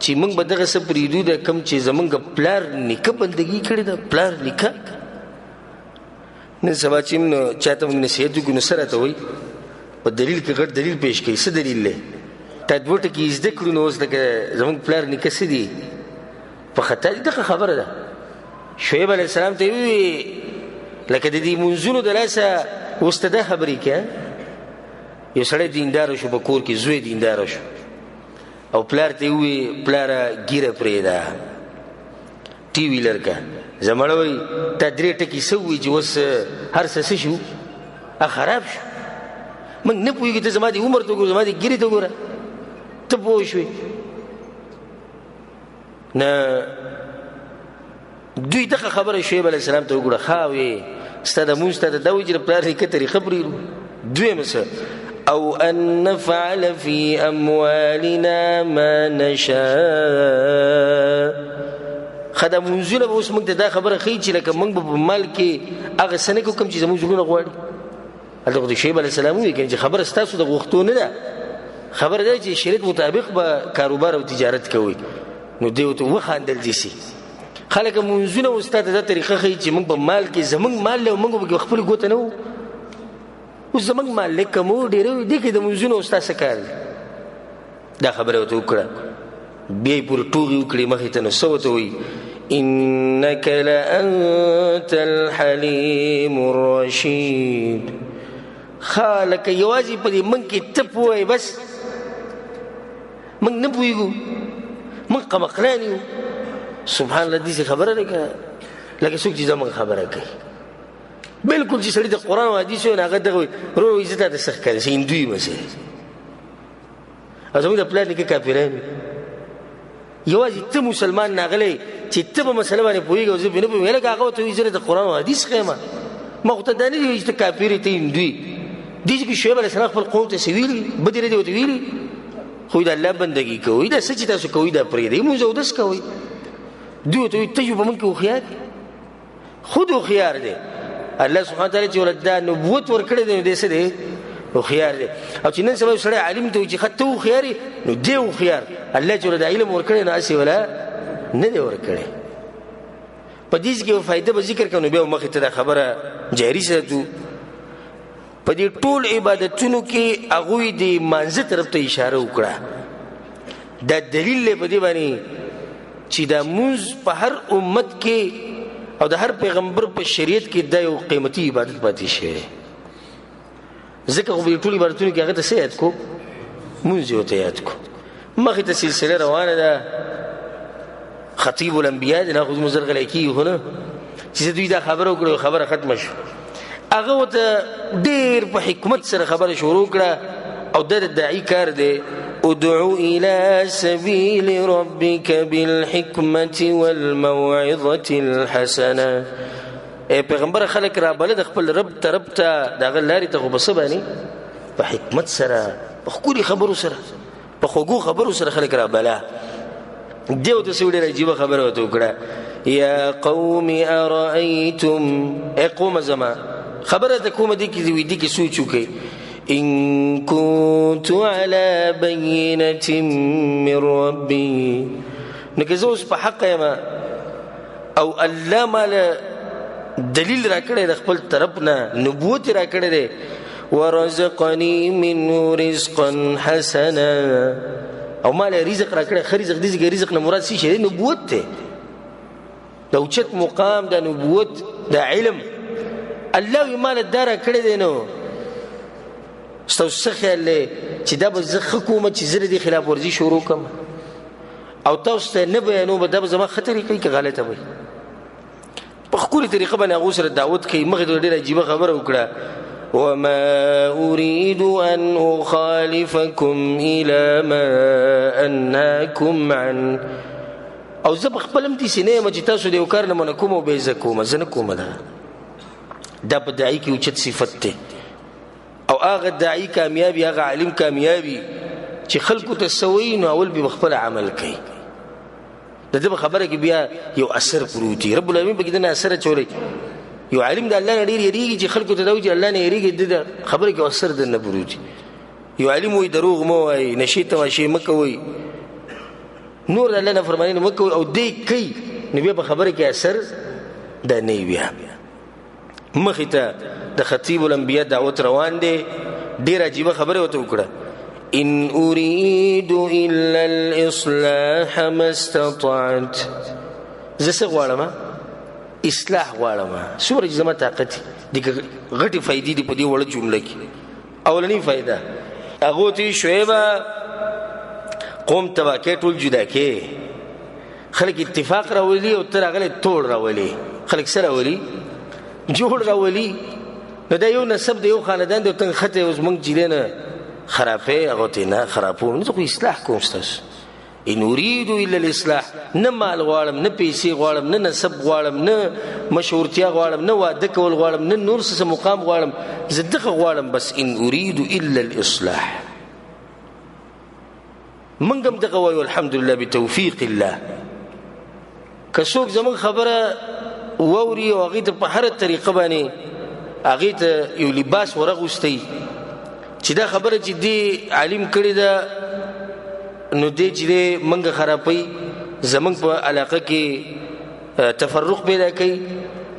چې موږ به دغه څه پرېږدو د کوم چې زموږ پلار نیکه بندګي کړې ده. پلار نیکه نن سبا چې نو چا ته موږ نصیحت وکړو نو څه راته وایي؟ په دلیل کې غټ دلیل پیش کوي. څه دلیل دی؟ تا دوه ټکي زده کړو نو اوس لکه زموږ پلار نیکه څه دي په خطا دي. دغه خبره ده. شعیب علیه السلام ته یې وویل لکه د دې منځونو د لاسه اوس ته دا خبرې کوې. یو سړی دینداره شو په کور کې، زوی دینداره شو او پلار ته یې وویل پلاره ږیره پرېږده، ټي وي لرکه. زمړه وایي تا درې ټکي څه وویل چې اوس هر څه څه شو، خراب شو، موږ نه پوهېږو، ته زما دې عمر ته وګوره، زما دې ږیرې ته وګوره، ته پوه شوې نه. دوی دغه خبره شعیب علیه السلام ته وکړه، ښه وې ستا د مونځ ته دا وایي چې د پلار نیکه طریقه پرېږدو. دویم څه؟ او ان نفعل فی اموالنا ما نشاء. ښه دا مونځونه به اوس موږ ته دا خبره ښیي چې لکه موږ به په مال کې هغه څه نه کوو کوم چې زموږ زړونه غواړي. هلته خو د شعیب علیه السلام وویل که چې خبره ستاسو د غوښتو نه ده، خبره ده چې شریعت مطابق به کاروبار او تجارت کوئ. نو دی ورته وخاندل داسې خلک مونځونه اوس تا ته دا طریقه ښیي چې موږ په مال کې زموږ مال دی او موږ پکې خپلې ګوته نه وو، اوس زموږ مال لږ کم و ډېروي، دې کې د مونځونو اوس تا څه کار دی؟ دا خبره ورته وکړه، بیا یې پورې ټوغې وکړې مخې ته. نو څه ورته وایي؟ انک لانت الحلیم الرشید. ښه لکه یوازې په دې موږ کې ته پوه یې، بس موږ نه پوهېږو، موږ قمقلان یو. سبحان الله، داسې خبره ده که لکه څوک چې زموږ خبره کوي بالکل چې سړی د قرآن او حدیث وي نو هغه دغه وایي ورور وایي زه تا ته څه ښکاري، زه هندو یم هسې، او زموږ د پلار نیکه کافران وي. یوازې ته مسلمان ناغلی چې ته په مسله باندې پوهېږې او زه پرې نه پوهېږم. لکه هغه ورته وایي زه د قرآن او حدیث ښیم، ما خو ته دا نه دي ویلي چې ته کافر یې، ته هندو یې. دې چې شعیب علیه السلام خپل قوم ته څه ویلي، بدې ردې ورته ویلي، خو د الله بندګي کوئ، دا څه چې تاسو کوئ دا پرېږدئ، مونځ اودس کوئ. دوی ته وایي ته په موږ کې هوښیار، خود هوښیار دی. الله سبحانه وتعالی چې ورته دا نبوت ورکړی دی نو دی څه دی؟ هوښیار دی. او چې نن سبا یو سړی عالم ته وایي چې ښه ته هوښیار یې، نو دی هوښیار. الله چې ورته دا علم ورکړی نو هسې ولا نه دی ورکړی. په دې کې یوه فایده به ذکر کړم، نو بیا مخې ته دا خبره جاري ساتو. په دې ټول عبادتونو کې هغوی د مانځه طرف ته اشاره وکړه. دا دلیل دی په دې باندې چې دا مونځ په هر امت کې او د هر پیغمبر په شریعت کې دا یو قیمتي عبادت پاتې شوی. ځکه خو په دې ټولو عبادتونو کې هغه ته څه یاد کو؟ مونځ یې ورته یاد کو. مخې ته سلسله روانه ده، خطیب الانبیا دی، نه خو زموږ زر غلی کېږي خو نه چې دوی دا خبره وکړه خبره ختمه شوه. هغه ورته ډېر په حکمت سره خبره شروع کړه، او دا د داعي کار دی. ادعو إلى سبيل ربك بالحكمة والموعظة الحسنة. ای پیغمبر خلک رابله د خپل رب طرف ته، د هغه لارې ته خو په څه باندې؟ په حکمت سره، په ښکلي خبرو سره، په خوږو خبرو سره خلک رابله. دی ورته څه ډېره عجیبه خبره ورته وکړه، یا قوم ارأیتم، ای قومه زما خبره ته کومه دې کې دې کې سوچ وکړئ، إن كنت على بينة من ربي، نو که زه اوس په حق یم او الله ماله دلیل راکړی د خپل طرف نه، نبوت یې راکړی دی، ورزقني منه رزقا حسنا، او ماله رزق راکړی، ښه رزق دی. ځکه رزق نه مراد څه شی دی؟ نبوت دی، د اوچت مقام، د نبوت، د علم. الله یې ماله دا راکړی دی، نو ستاسو څه خیال دی چې دا به زه ښه کوم چې زه د دې خلاف ورزي شروع کړم او تاسو ته نه بیانوم، دا به زما ښه طریقه وي که غلطه وي؟ په ښکلې طریقه باندې هغو سره دعوت کوي. مخې ته ډېره عجیبه خبره وکړه، وما أريد أن أخالفكم إلى ما أنهاكم عنه، او زه په خپل هم داسې نه یم چې تاسو د یو کار نه منع کوم او بیا یې زه کوم، زه نه کوم. دا په داعي کې اوچت صفت دی، او هغه داعي کامیابي، هغه عالم کامیابي چې خلکو ته څه وایي نو اول به خپله عمل کوي. د ده په خبره کې بیا یو اثر پروت دی، رب العالمین پکې دنه اثر اچولی. یو عالم د الله نه ډېر یریږي چې خلکو ته دا وایي چې الله نه یریږي، د ده خبره کې اثر دننه پروت دی. یو عالم وایي دروغ مه وایئ، نشې تماشې مه کوئ، نور د الله نافرماني مه کوئ، او دی کوي، نو بیا په خبره کې اثر دا نه وي. بیا مخې ته د خطیب الانبیا دعوت روان دی، ډېره عجیبه خبره ورته وکړه، إن أريد إلا الإصلاح ما استطعت. زه څه غواړم؟ اصلاح غواړم، څومره چې زما طاقت دي. غټې فایدې دي په دې وړه جمله کې. اولنۍ فایده، هغو ته شعیبه قوم تباه کړې، ټول جدا کړې، خلک اتفاق راولي او ته راغلی توړ راولي، خلک څه راولي؟ جوړ راولي. نو دا یو نسب دی، یو خاندان دی، ته نښتی اوس موږ چې دی نه خرابې، هغه ته نه خرابوم، زه خو اصلاح کوم ستاسو. ان اريد الا الاصلاح، نه مال غواړم، نه پیسې غواړم، نه نسب غواړم، نه مشهورتیا غواړم، نه واده کول غواړم، نه نور څه مقام غواړم، زه دغه غواړم بس. ان اريد الا الاصلاح. موږ هم دغه وایو الحمدلله بتوفیق الله. که څوک زموږ خبره واوري او هغې ته په هره طریقه باندې هغې ته یو لباس ورغوستی چې دا خبره چې دې عالم کړې ده، نو دې چې دې موږ خرابوي، زموږ په علاقه کې تفرق پیدا کوي،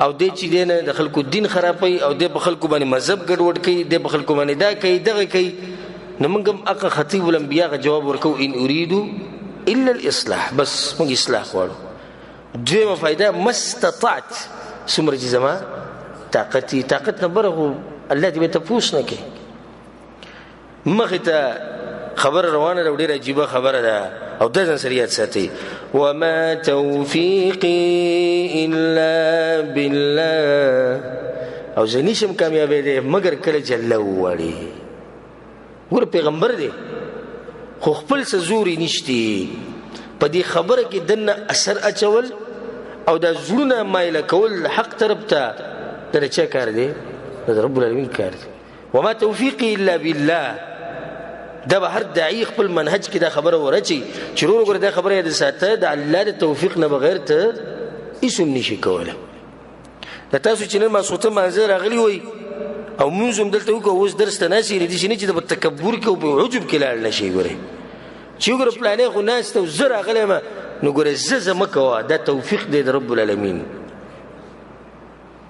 او دې چې دې نه د خلکو دین خرابوي، او دې په خلکو باندې مذهب ګډوډ کوي، دې په خلکو باندې دا کوي دغه کوي، نو موږ هم هغه خطیب الانبیا هغه جواب ورکوو، ان اریدو الا الاصلاح، بس موږ اصلاح غواړو. دویمه فایده، ما استطعت، څومره چې زما طاقت وي، طاقت نه بره خو الله دې به تپوس نه کوي. مخې ته خبره روانه ده، ډېره عجیبه خبره ده، او دا ځان سره یاد ساتئ، وما توفیقي الا بالله، او زه نشم کامیابېدی مګر کله چې الله وغواړي. ګوره پیغمبر دی خو خپل څه زور یې نشته، په دې خبره کې دننه اثر اچول او دا زړونه مایله کول حق طرف ته، دا د چا کار دی؟ دا د رب العالمین کار دی. وما توفیقي الا بالله، دا به هر داعي خپل منهج کې دا خبره ورچي چې ورور ګوره دا خبره یې د ساته د الله د توفیق نه بغیر ته هېڅ هم نشي کولی. دا تاسو چې نن ماسخوتن مانځه راغلي وئ او مونځ هم دلته وکړو، اوس درس ته ناست یې، داسې نه چې د په تکبر کې او په عجب کې لاړ نه شئ. ګورئ چې وګوره پلانی خو ناست او زه راغلی یم، نو ګوره زه زه مه کوه، دا توفیق دی د رب العالمین،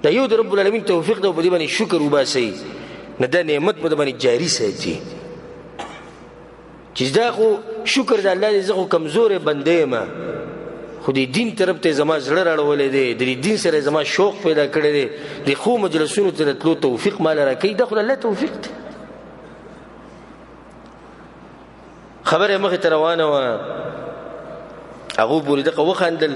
دا یو د رب العالمین توفیق دی او په دې باندې شکر وباسئ، نو دا نعمت به د باندې جاري ساتي. چې دا خو شکر د الله دی، زه خو کمزوری بنده یم، خو د دین طرف ته زما زړه راړولی دی، د دې دین سره زما شوق پیدا کړی دی، د ښو مجلسونو ته د تلو توفیق ماله راکوي، دا خو د الله توفیق دی. خبره یې مخې ته روانه وه، هغو پورې دغه وخندل.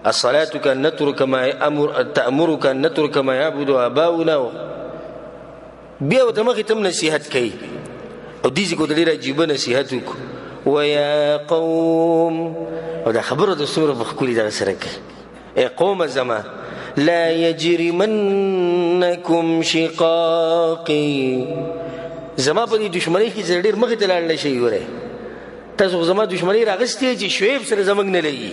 الصلاة كأن نترك ما أمر تأمرك أن نترك ما يعبد آباؤنا. بیا ورته مخې ته هم نصیحت کوي، او دې ځای کې ورته ډېر عجیبه نصیحت وکړو، ويا قوم، او دا خبره د څومره په ښکلي دغه سره کوي، ای قومه زما لا يجرمنكم شقاقي، زما په دې دښمنۍ کې زه ډېر مخې ته لاړ نه شئ. ګورئ تاسو خو زما دښمنۍ راغستې چې شعیب سره زموږ نه لګي،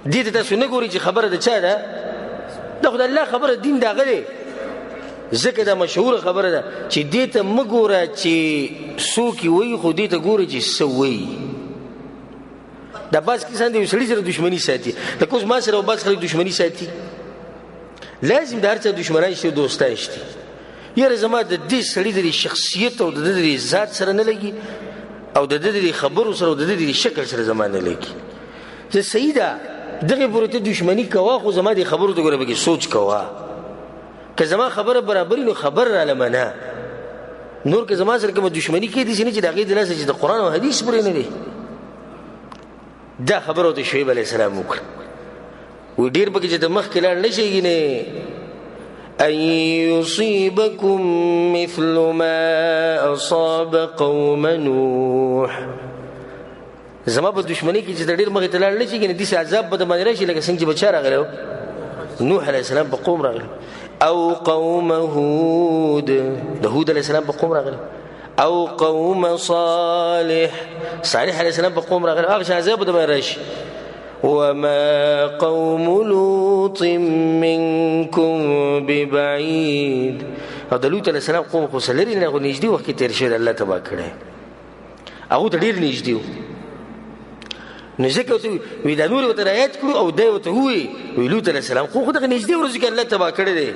دې ته تاسو نه ګورئ چې خبره د چا ده، دا خو د الله خبره، دین د هغه دی. ځکه دا مشهوره خبره ده چې دې ته مه ګوره چې څوک یې وایي، خو دې ته ګوره چې څه وایي. دا بعض کسان د یو سړي سره دښمني ساتي، لکه اوس ما سره او بعض خلک دښمني ساتي، لازم د هر چا دښمنان شته او دوستان شته. یاره زما د دې سړي د دې شخصیت او د ده د دې ذات سره نه لګي، او د ده د دې خبرو سره او د ده د دې شکل سره زما نه لګي. زه صحیح ده دغې پورې ته دښمني کوه، خو زما دې خبرو ته ګوره پکې سوچ کوه، که زما خبره برابري نو خبر راله منه، نور که زما سره کومه دښمني کوي داسې نه چې د هغې د لاسه چې د قرآن او حدیث پورې نه دی. دا خبره ورته شعیب علیه السلام وکړه، وایي ډېر پکې چې د مخکې لاړ نه شي ګینې، أن يصيبكم مثل ما أصاب قوم نوح. زما په دښمنۍ کې چې د ډېر مخې ته لاړ نه شي ګینې داسې عذاب به د باندې راشي لکه څنګه چې به چا راغلی نوح علیه السلام په قوم راغلی، او قوم هود، د هود علیه السلام په قوم راغلی، او قوم صالح، صالح علیه السلام په قوم راغلی، هغه عذاب به د باندې راشي. وما قوم لوط منكم ببعيد. او د لوط علیه السلام قوم خو څه لرې نه، خو نږدې وخت کې تېر شوی دی، الله تباه کړی، هغو ته ډېر نږدې و. نو ځکه ورته وایي دا نور یې ورته رایاد کړو او دی ورته ووایي، وایي لوط علیه السلام خو دغه نږدې ورځو کې الله تباه کړی دی،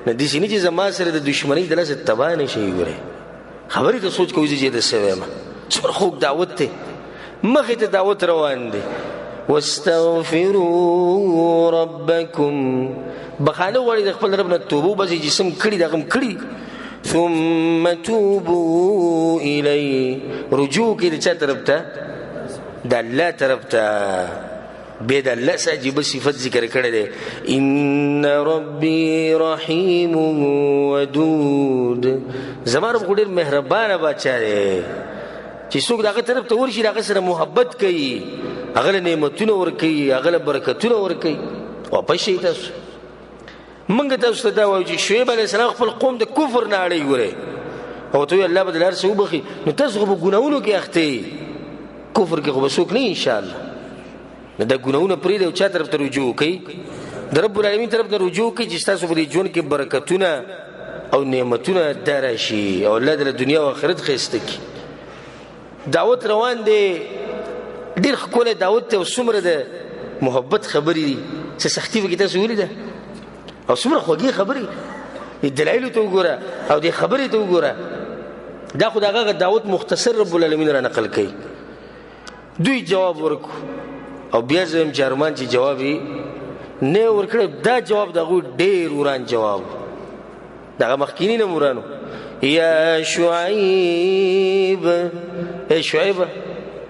نو داسې نه چې زما سره د دښمنۍ د لاسه تباه نه شي. ګورئ خبرې ته سوچ کوئ چې د څه وایم، څومره خوږ دعوت دی، مخې ته دعوت روان دی. واستغفروا ربکم، بخانه غواړي د خپل رب نه توبه وباسي چې څه کړي دغه هم کړي. ثم توبوا الیه، رجوع کوي د چا طرف ته؟ د الله طرف ته. بیا د الله څه عجیبه صفت ذکر کړی دی، ان ربي رحیم ودود، زما رب خو ډېر مهربانه باچا دی، چې څوک د هغه طرف ته ورشي د هغه سره محبت کوي، هغه له نعمتونه ورکوي، هغه له برکتونه ورکوي. واپس شئ تاسو. موږ تاسو ته دا وایو چې شعیب علیه السلام خپل قوم د کفر نه اړوي، ګورئ، او ته وایي الله به د هر څه وبخښي، نو تاسو خو په ګناهونو کې اخته یئ، کفر کې خو به څوک نه انشاءالله. نو دا ګناهونه پرېږدئ او چا طرف ته رجوع وکړئ؟ د رب العالمین طرف ته رجوع وکړئ چې ستاسو په دې ژوند کې برکتونه او نعمتونه دا راشي او الله د دنیا او آخرت ښایسته کړي. دعوت روان دی، ډېر ښکلی دعوت دی، او څومره د محبت خبرې دي، څه سختي پکې تاسو ولیده، او څومره خوږې خبرې دي. دلایلو ته وګوره او دې خبرې ته وګوره. دا خو د هغه دعوت مختصر رب العالمین را نقل کوي. دوی جواب ورکړو او بیا زه وایم چې ارمان چې جواب یې نه ورکړی، دا جواب د هغوی ډېر وران جواب، دغه مخکیني نه ورانو. یا شعیب، ای شعیب،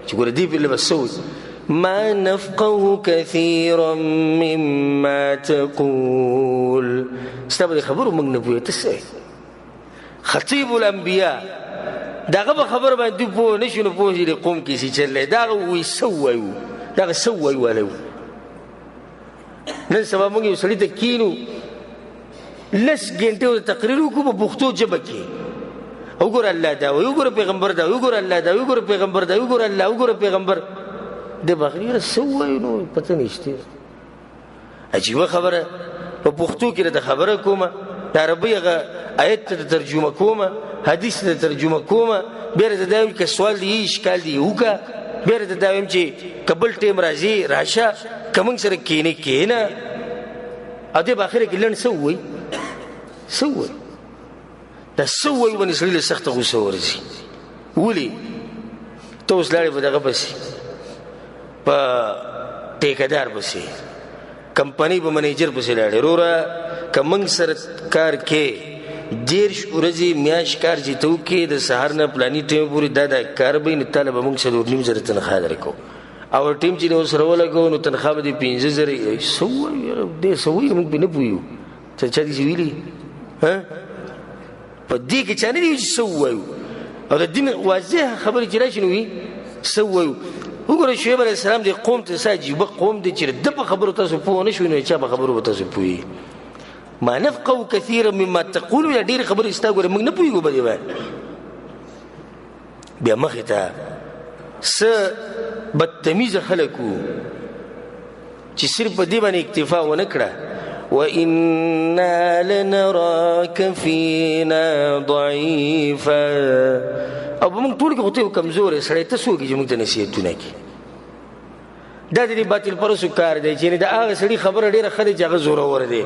چې ګوره دې پرې به څه وایي، ما نفقه كثيرا مما تقول، ستا په دې خبرو موږ نه پوهېږو، ته څه وایې؟ خطیب الانبیاء دغه په خبره باندې دوی پوه نه شو، نو پوه شي د قوم کې څه چل دی، دغه وایي څه ووایو، دغه څه ووایو والی وو. نن سبا موږ یو سړي ته کښېنو، لس ګنټې ورته تقریر وکړو په پښتو ژبه کې، وګوره الله دا وایي، وګوره پیغمبر دا وایي، وګوره الله دا وایي، وګوره پیغمبر دا وایي، وګوره الله، وګوره پیغمبر. دی به اخري څه ووایو نو پته نشته. عجیبه خبره په پښتو کې راته خبره کومه، د عربۍ هغه آیت ته ترجمه کومه، حدیث ته ترجمه کومه، بیا راته دا وایم که سوال دی اشکال دی وکړه، بیا راته دا وایم چې که بل ټایم راځي راشه، که موږ سره کښېنې کښېنه. او دی به اخره کې لنډ څه ووایي، څه ووایي؟ دا څه ووایي باندې سړي له سخته غوسه ورځي. ولې ته اوس لاړې په دغه پسې، په ټیکهدار پسې، کمپنۍ په منیجر پسې لاړې. وروره که موږ سره کار کې 30 ورځې میاشت کار چې ته وکړې، د سهار نه پلاني ټایم پورې دا دا کار به وي، نو تا له به موږ 4,500 تنخوا درکوو، او ټیم چې دې سره ولګوو نو تنخوا به دې 5,000. څه ووایو یاره، دی څه وایي موږ پرې نه پوهېږو. چا دې څه ویلي؟ ها په دې کې چا نه دي چې څه ووایو. او د دین واضح خبرې چې راشي نو وي څه ووایو. وګورئ شعیب علیه السلام دې قوم ته څه عجیبه قوم دی چې د په خبرو تاسو پوه نه شوئ، نو چا په خبرو به تاسو پوهېږئ. ما نفقه کثیرا مما تقول، یا ډېرې خبرې ستا ګورې موږ نه پوهېږو په دې باندې. بیا مخې ته څه بدتمیزه خلک وو چې صرف په دې باندې اکتفا ونه کړه. وإنا لنراك فينا ضعيفا. او په موږ ټول کې خو ته یو کمزوری سړی، ته څوک یې چې موږ ته نصیحتونه کوې؟ دا د دې باطل پرستو کار دی چې د هغه سړي خبره ډېره ښه ده چې هغه زورور دی.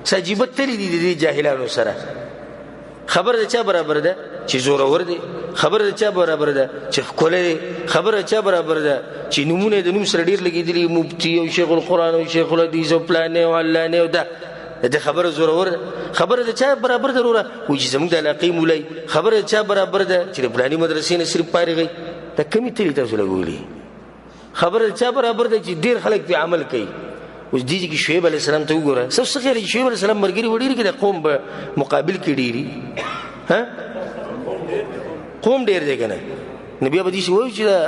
څه عجیبه تلي دي د دې جاهلانو سره. خبره د چا برابر ده چې زورور دی، خبره د چا برابر ده چې ښکلی دی، خبره د چا برابر ده چې نومونه یې د نوم سره ډېر لګېدلي، مفتي او شیخ القرآن او شیخ الحدیث او پلانی او علانې او دا د دې خبره زورور ده. خبره د چا برابر ده وروره؟ وایي چې زموږ د علاقې مولای. خبره د چا برابر ده چې د پلاني مدرسې نه صرف فارغ وي. دا کمې تلې تاسو لګولي. خبره د چا برابر ده چې ډېر خلک پرې عمل کوي. اوس دې کې شعیب علیه السلام ته وګوره، څه خیال چې شعیب علیه السلام ملګري وډېري کې د قوم په مقابل کې ډېري، ها قوم ډېر دی که نه؟ نو بیا به داسې وایو چې دا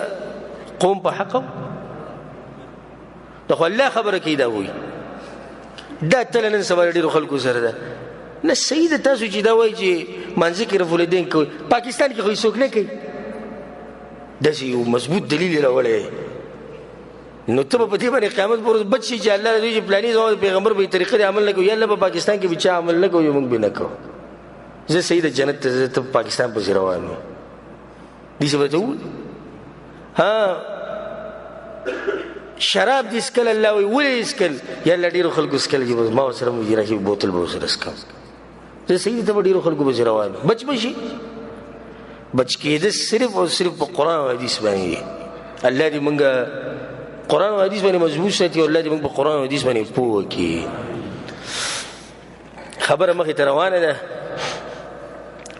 قوم په حق دا خو الله خبره کوي. دا وایي دا تله نن سبا ډېرو خلکو سره ده. نه صحیح ده تاسو چې دا وایي چې مانځه کې رفع الیدین کوي، پاکستان کې خو هېڅوک نه کوي. داسې یو مضبوط دلیل یې راوړی، نو ته به په دې باندې قیامت پر ورځ بچ شي چې الله دې چې پلاني زما پیغمبر به طریقې د عمل نه کوي، یا الله په پاکستان کې به چا عمل نه کوي، موږ به نه کوو. زه صحیح ده جنت ته ځه، ته په پاکستان پسې روان یې. داسې به ته ووایي. ها شراب دې څښل، الله وایي ولې یې څښل؟ یا الله ډېرو خلکو څښل چې بس ما ورسره مو راشي بوتل به ورسره څښم. زه صحیح ده ته به ډېرو خلکو پسې روان یې. بچ به شي. بچ کېده صرف او صرف په قرآن او حدیث باندې دی. الله دې موږ قرآن او حدیث باندې مضبوط ساتي، او الله دې موږ په قرآن او حدیث باندې پوه کړي. خبره مخې ته روانه ده.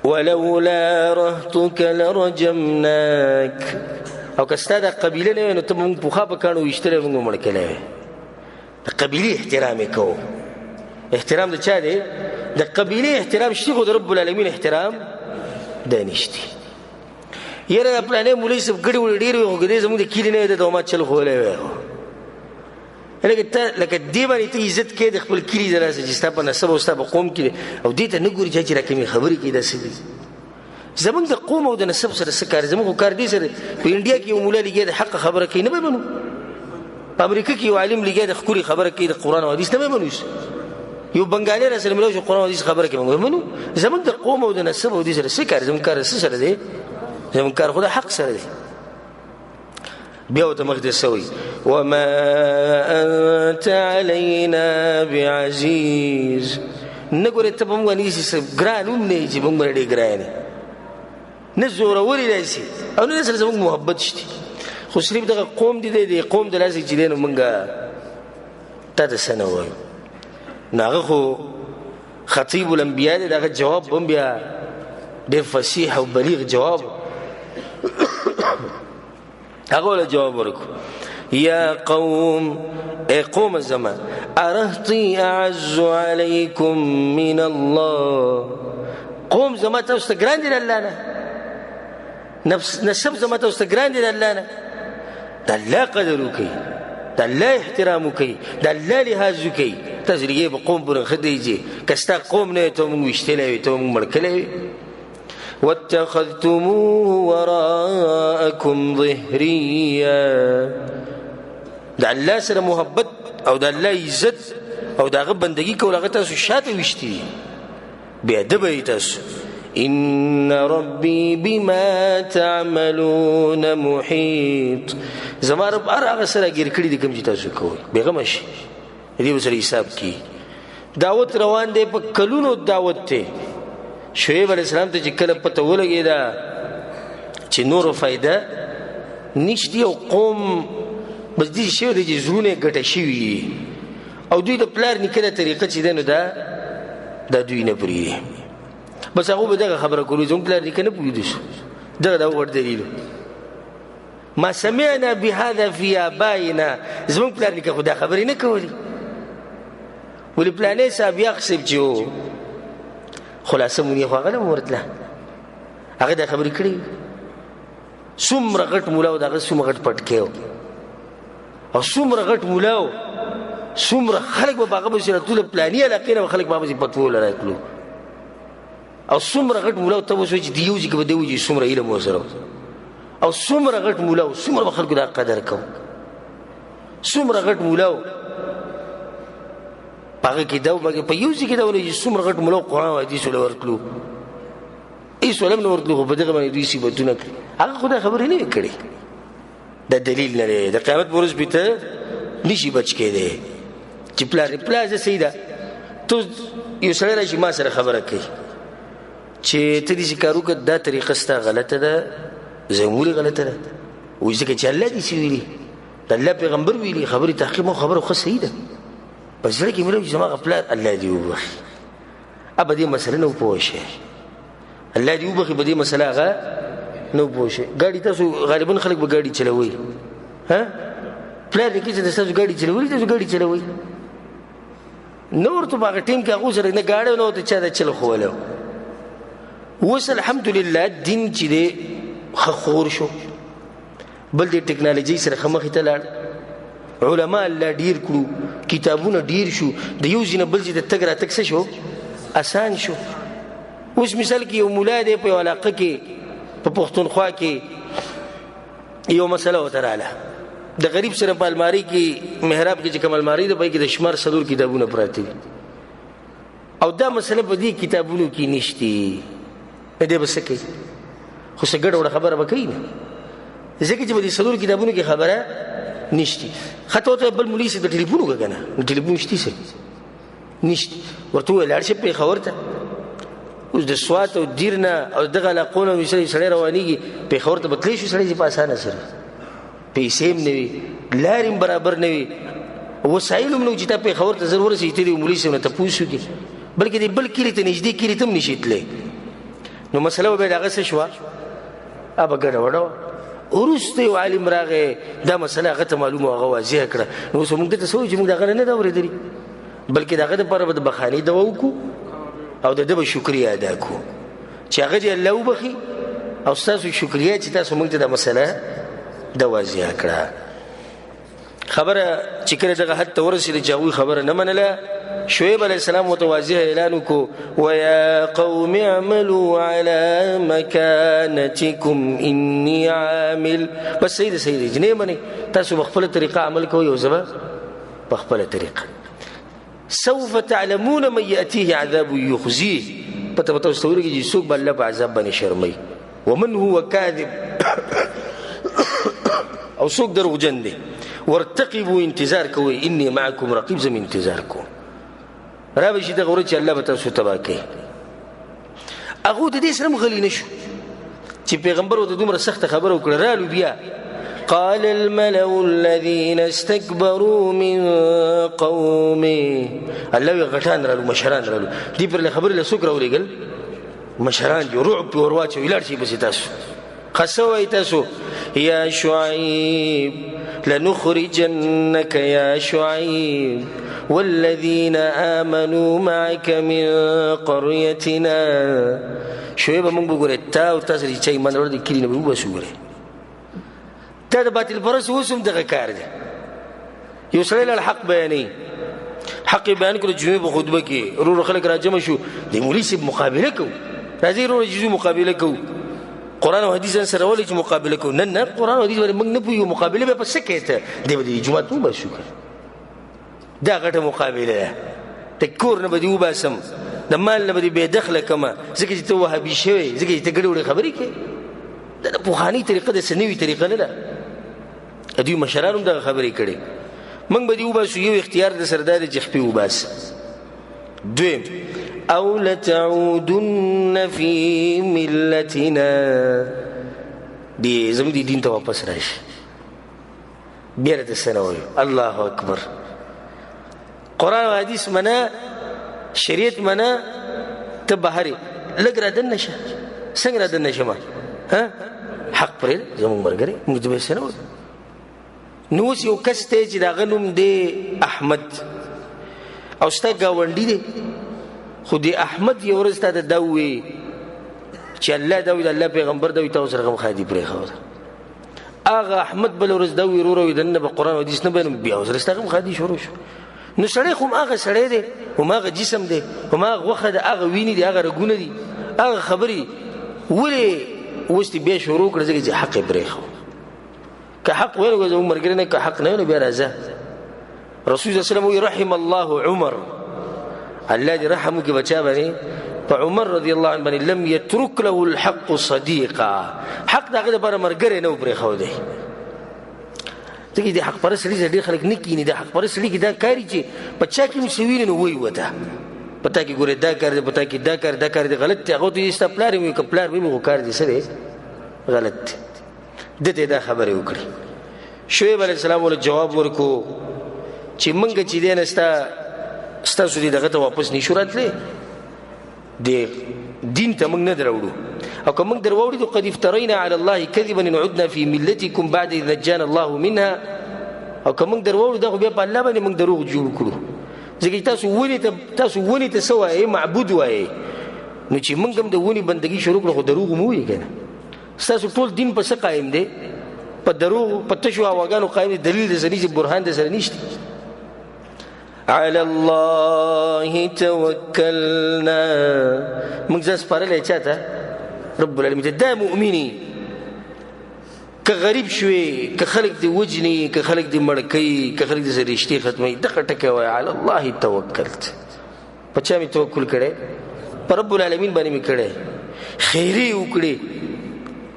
ولولا رهطك لرجمناك. او که ستا د قبیله نه وی نو ته به موږ پخوا په کاڼو ویشتلی، موږ به مړ کړی وی. د قبیلې احترام یې کوو. احترام د چا دی؟ د قبیلې احترام شته، خو د رب العالمین احترام دی نشته. یاره دا پلانی مولوي صاحب ګړي وړي ډېر وي، خو که دی زموږ د کلي نه وی، ده ته ما چل ښوولی وی. لکه ته لکه دې باندې ته عزت کوې د خپل کلي د لاسه چې ستا په نسب او ستا په قوم کې دی، او دې ته نه ګوري چې راکمې خبرې کوي. داسې دي زموږ د قوم او د نسب سره څه کار؟ زموږ خو کار دې سره. په انډیا کې یو مولا لګیا د حق خبره کوي، نه به منو. په امریکا کې یو عالم لګیا د ښکلې خبره کوي د قرآن او حدیث، نه به منو. یو بنګالی را سره ملاو شو قرآن او حدیث خبره کوي، موږ منو. زموږ د قوم او د نسب او دې سره څه کار؟ زموږ کار څه سره دی؟ زموږ کار خو د حق سره دی. بیا ورته مخ ته څه وایي؟ وما انت علينا بعزیز. نه ګورې ته په موږ باندې داسې څه ګران هم نه یې چې موږ باندې ډېر ګران یې، نه زورور یې داسې، او نه سره زموږ محبت شته. خو صرف دغه قوم دی، دی قوم د لاسه چې دی نو موږ تا ته څه نه وایو. نو هغه خو خطیب الانبیا دی، د هغه جواب به هم بیا ډېر فصیح او بلیغ جواب. هغه ول جواب ورکو، یا قوم، ای قوم زما، ارهطی اعز علیکم من الله. قوم زما تاسو ته ګران دی الله نه، نفس نسب زما تاسو ته ګران دی الله نه. د الله قدر وکړئ، د الله احترام وکړئ، د الله لحاظ وکړئ. تاسو لګې په قوم پورې ښه دی چې که ستا قوم نه وي ته مونږ ویشتلی وي، ته مونږ مړ کړی وي. واتخذتموه وراءكم ظهريا. د الله سره محبت او د الله عزت او د هغه بندګي کول هغه تاسو شاته ویشتي دي، بې ادبه یې تاسو. ان ربي بما تعملون محيط. زما رب هر هغه سره ګیر کړي دي کوم چې تاسو کوئ، بېغمه شئ، دې به سره حساب کړي. دعوت روان دی، په کلونو دعوت دی. شعیب علیه السلام ته چې کله پته ولګېده چې نورو فایده نشتي او قوم بس داسې شوی دی چې زړونه یې ګټه شوي او دوی د پلار نیکه دا طریقه چې ده نو دا دوی نه پرېږدي. بس هغو به دغه خبره کولو، زموږ پلار نیکه نه پوهېدو شو، دغه د هغو غټ دلیل. ما سمعنا بهذا في آبائنا، زموږ پلار نیکه خو دا خبرې نه کولې. ولې پلانی صاحب یاخ صاحب چې و، خلاصه مونږ خو هغه نه ورتله، هغه دا خبرې کړې. څومره غټ مولا و، د هغه څومره غټ پټکی و، او څومره غټ مولا و، څومره خلک به په هغه پسې راتلو، پلاني علاقې نه به خلک په هغه پسې پتو له راتلو. او څومره غټ مولا و، ته اوس وایې چې د یو ځای کې به دی وځي، څومره علم ورسره و، او څومره غټ مولا و، څومره به خلکو دا قدر کوو، څومره غټ مولا و. په هغه کې دا و، په یو ځای کې دا ونه چې څومره غټ مولا و، قرآن او حدیث له ورتلو، هېڅ ولم نه ورتلو، خو په دغه باندې دوی صفتونه کړي. هغه خو دا خبرې نه وې کړې، دا دلیل نه دی. د قیامت په ورځ پرې ته نشي بچ کېدی چې پلار دې، پلار زه صحیح ده، ته یو سړی راشي ما سره خبره کوي چې ته داسې کار وکړه، دا طریقه ستا غلطه ده. زه ولې غلطه ده؟ وایي ځکه چې الله داسې ویلي، د الله پیغمبر ویلي، خبرې تحقیق مو خبره ښه صحیح ده. په زړه کې مې ویل چې زما هغه پلار الله دې وبخښي، په دې مسله نه پوه شي، الله دې وبخښي، په دې مسله هغه نه پوه شي. ګاډي تاسو غالبا خلک به ګاډي چلوي، ها پلار دې کې چې تاسو ګاډي چلوي، تاسو ګاډي چلوي نور ته په هغه ټیم کې هغو سره نه ګاډی نه ورته چا د چل ښوولی. اوس الحمدلله دین چې دی ښه خور شو، بل دې ټکنالوژي سره ښه مخې ته لاړ، علما الله ډېر کړو، کتابونه ډېر شو، د یو ځای نه بل ځای ته تګ راتګ څه شو، اسان شو. اوس مثال کې یو مولا دی په یو علاقه کې، په پښتونخوا کې یو مسله ورته راله، د غریب سره په المارۍ کې محراب کې چې کوم المارۍ ده، په هغې کې د شمار څلور کتابونه پراته دي، او دا مسله په دې کتابونو کې نشتي، دی به څه کوي؟ خو څه ګډه وډه خبره به کوي نه، ځکه چې په دې څلور کتابونو کې خبره نشتي. ښه ته ورته بل مولوي صاحب ته ټلیفون وکړه که نه، نو ټلیفون شتي څه نشتي، ورته ووایه لاړ شه پېښور ته. اوس د سوات او دیر نه او دغه علاقو نه سړی سړی روانېږي، پېښور ته به تللی شو سړی چې په اسانه سره، پیسې هم نه وي، لارې هم برابر نه وي، وسایل هم نه وي چې تا پېښور ته زر ورسېږي، ته دې مولوي صاحب نه تپوس وکړي، بلکې دې بل کلي ته نږدې کلي ته هم نشي تللی. نو مسله به بیا د هغه څه شوه، هغه به ګډه وډه وه. وروسته یو عالم راغی، دا مسله هغه ته معلومه وه، هغه واضح کړه. نو اوس موږ دې ته څه وایو چې موږ د هغه نه ده اورېدلي، بلکې د هغه دپاره به د بخښنې دوا وکړو او د ده به شکریه ادا کړو چې هغه دې الله وبخښي، او ستاسو شکریه چې تاسو موږ ته دا مسله د واضح کړه. خبره چې کله دغه حد ته ورسېده چې هغوی خبره نه منله، شعیب علیه السلام ورته واضح اعلان وکړو، ویا قوم اعملوا علی مکانتکم انی عامل. بس صحیح ده، صحیح ده، چې نه یې منئ تاسو په خپله طریقه عمل کوئ او زه به په خپله طریقه. سوف تعلمون من یأتیه عذاب یخزیه، پته به تاسو ته ولګي چې څوک به الله په عذاب باندې شرموي. ومن هو کاذب، او څوک دروغجن دی. ورتقبوا، انتظار کوئ، انی معکم رقیب، زه انتظار کوم. را به شي دغه ورځ چې الله به تاسو تباه کوي. هغو د دې سره هم غلي نه شو چې پیغمبر ورته دومره سخته خبره وکړه. رالو بیا قال الملأ الذين استكبروا من قومه، الله وی غټان رالو، مشران رالو، دې پر له خبرې له څوک راولېږل؟ مشران دي، رعب پرې ور واچوي، لاړ شئ پسې تاسو. ښه وایي تاسو، یا شعیب لنخرجنك يا شعيب والذين آمنوا معك من قريتنا. شعیب موږ به ګورې تا او تا سره چې چا ایمان راوړی د کلي نه به وباسو. ګورې تا د باطل پرست اوس هم دغه کار دی. یو سړی لاړ حق بیانوي، حق یې بیان کړو جمعې په خطبه کې، ورور خلک راجمع شو، د مولوي صاحب مقابله کوو. راځي وروره چې ځو مقابله کوو. قرآن او حدیث سره ولې چې مقابله کوو؟ نه نه، قرآن او حدیث باندې موږ نه پوهېږو، مقابله به په څه کوې ته؟ دی به د جومات وباسو که دا غټه مقابله ده. د کور نه به دې وباسم، د مال نه به دې بې دخله کړم، ځکه چې ته وهابي شوی، ځکه چې ته ګډې وډې خبرې کوې. دا د پخوانۍ طریقه ده، څه نوې طریقه نه ده. دوی مشرانو هم دغه خبرې کړې. موږ به دې وباسو، یو اختیار د سره دا دی چې خپې وباسه. دویم، او لتعودن فی ملتنا، دې زموږ دې دین ته واپس راشي، بیا راته څه نه وایو. الله اکبر. قرآن او حدیث منه، شریعت منه، ته بهر یې، لږ را دننه شه. څنګه را دننه شم؟ ها، حق پرې زموږ ملګری، موږ ته به څه نه وایو. نو اوس یو کس دی چې د هغه نوم دی احمد، او ستا ګاونډي دی، خو د احمد یو ورځ تا ته دا ووایي چې الله دا وایي، د الله پیغمبر دا وایي، تا سره غم ښادي پرېښوده. هغه احمد بله ورځ دا ووایي، وروره وایي دننه به قرآن او حدیث نه بیانوم، بیا ورسره ستا غم ښادي شروع شو. نو سړی خو هم هغه سړی دی، هم هغه جسم دی، هم هغه غوښه ده، هغه وینې دي، هغه رګونه دي، هغه خبرې. ولې اوس دې بیا شروع کړه؟ ځکه چې حق یې پرېښود. که حق ویل زموږ ملګری نه، که حق نه ویل بیا راځه. رسول الله صلی الله علیه وسلم وایي رحم الله عمر، الله دې رحم وکړي بچا باندې، په عمر رضی الله عنه باندې، لم یترک له الحق صدیقا، حق د هغه دپاره ملګری نه و پرېښودی. ځکه د حق پرست سړي سره ډېر خلک نه کښېني. د حق پرست سړي کې دا کاري چې په چا کې هم څه ویني نو وایي ورته، په تا کې ګورې دا کار دی، په تا کې دا کار، دا کار دی غلط دی. هغه ته یې ستا پلار یې وایي، که پلار وي خو کار دې څه دی غلط دی. ده ته دا خبرې وکړې. شعیب علیه السلام ورته جواب ورکړو چې موږ چې دی نه ستاسو دې دغه ته واپس نشو راتلی، دې دین ته موږ نه دراوړو، او که موږ درواوړي نو قد افترینا علی الله کذبا ان عدنا فی ملتکم بعد اذ نجانا الله منها، او که موږ درواوړو دا خو بیا په الله باندې موږ دروغ جوړ کړو، ځکه چې تاسو ونې ته څه وایئ؟ معبود وایئ. نو چې موږ هم د ونې بندګي شروع کړو خو دروغ مو ووایي که نه. ستاسو ټول دین په څه قایم دی؟ په دروغ، په تشو هواګانو قایم دی، دلیل د سره نشته، برهان د سره نشته. علی الله توکلنا، موږ ځان سپارلی چا ته؟ رب العالمین ته. دا مؤمني که غریب شوې، که خلک دې وژني، که خلک دې مړ کوي، که خلک دې سره رشتې ختموي، دغه ټکی وایه علی الله توکلت. په چا مې توکل کړی؟ په رب العالمین باندې مې کړی. خیرې وکړې،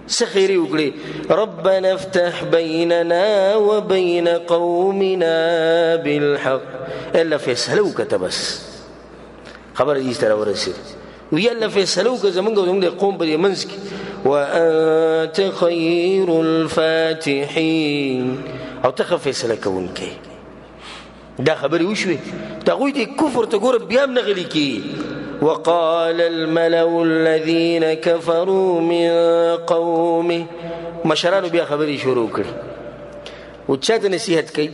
څه خیرې وکړې؟ ربنا افتح بیننا وبین قومنا بالحق. الله فیصله وکړه ته، بس خبره دې ته راورسېده. وی الله فیصله وکړه زمونږ او زمونږ د قوم په دې منځ کې. وانت خیر الفاتحین، او ته ښه فیصله کوونکی. دا خبرې وشوې، د هغوی دې کفر ته ګوره بیا هم نه غلي کېږي. وقال الملأ الذين كفروا من قومه، مشرانو بیا خبرې شروع کړې. او چا ته نصیحت کوي؟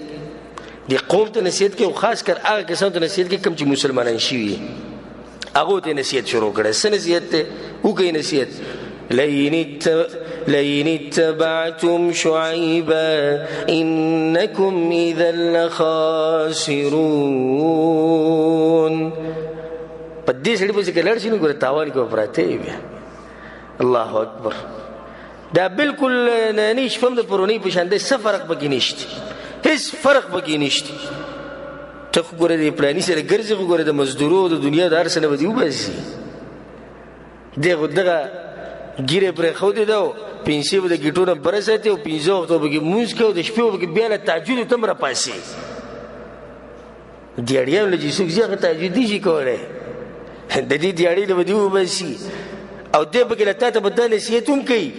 د قوم ته نصیحت کوي، او خاص کر هغه کسانو ته نصیحت کوي کوم چې مسلمانان شوي، هغو ته نصیحت شروع کړی. څه نصیحت دی؟ وکړئ نصیحت. لئن اتبعتم شعيبا إنكم إذا لخاسرون. په دې سړي پسې که لاړ شي نو ګوره تاوان کې به پراته یې بیا. الله اکبر. دا بالکل نننۍ شپه هم د پرونۍ په شان دی، څه فرق پکې نشته، هېڅ فرق پکې نشته. ته خو ګوره د پلاني سره ګرځې، خو ګوره د مزدورو د دنیا د هر څه نه به دې وباسي. دی خو دغه ږیره پرېښودې ده او پنسې به د ګیټو نه بره ساتي، او پنځه وخته به پکې لمونځ کوي، او د شپې به پکې بیا له تهجدو ته هم راپاڅي. دیاړیانو له چې څوک ځي هغه تهجد نه شي کولی، د دې دیاړې له به دې وباسي. او دی پکې له تا ته به دا نصیحت هم کوي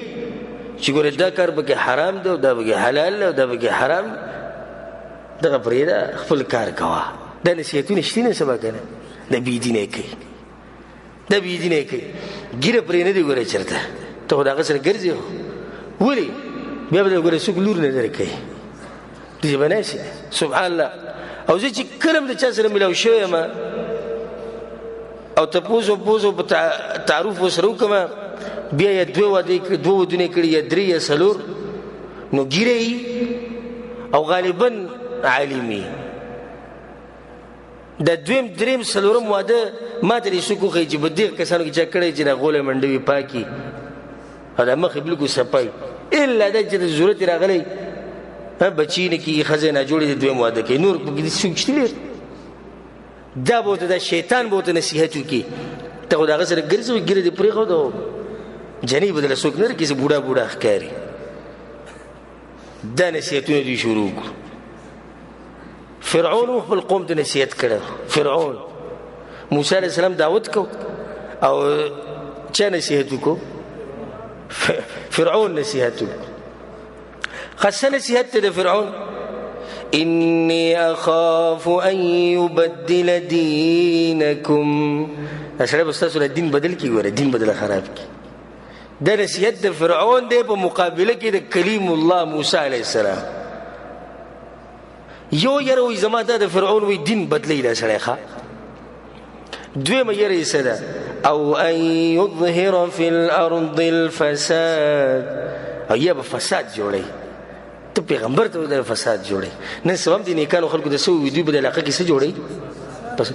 چې ګوره دا کار پکې حرام دی، او دا پکې حلال دی، او دا پکې حرام دی، دغه پرېږده، خپل کار کوه. دا نصیحتونه شته نه سبا که نه، دا بې دینه کوي، دا بې دینه کوي، ږیره پرې نه دی ګوره چېرته، ته خو د هغه سره ګرځې. خو ولې بیا به ګوره څوک لور نه درکوي، داسې به نه شي. سبحان الله. او زه چې کله هم د چا سره میلاو شوی یم او تپوس وپوس په تعارف ورسره وکړم، بیا یې دوه واده کړي، دوه ودونه کړي، یا درې یا څلور، نو ږیره یي او غالبا عالم یي. د دویم دریم څلورم واده ما ته دې څوک وښیي چې په دې کسانو کې چا کړی چې دا غولی منډوي پاکي او دا مخ یې بالکل صفای، الا دا چې د ضرورت یې راغلی بچي نه کېږي، ښځه یې ناجوړې دی، دویم واده کوي. نور پکې داسې څوک شته لري؟ دا به ورته دا شیطان به ورته نصیحت وکړي، ته خو د هغه سره ګرځې، ږیره دې پرېښوده، جنۍ به درله څوک نه راکړي چې بوډا بوډا ښکاري. دا نصیحتونه دوی شروع کړو. فرعون هم خپل قوم ته نصیحت کړی. فرعون موسی علیه السلام دعوت کو او چا نصیحت وکړو؟ فرعون نصیحت وکړو. خاصه نصیحت ته د فرعون، انی اخاف ان یبدل دینکم. دا سړی به ستاسو له دین بدل کړي، ګوره دین به درله خراب کړي. دا نصیحت د فرعون دی په مقابله کې د کلیم الله موسی علیه السلام. یو یره وایي زما دا د فرعون وایي دین بدلی دا سړی ښه. دویمه یره یې څه ده؟ او ان یظهر فی الارض الفساد، او یا به فساد جوړوي. ته پیغمبر ته د فساد جوړوي. نن سبا هم د نیکانو خلکو د څه ووایي، دوی به د علاقه کې څه جوړوي؟ پس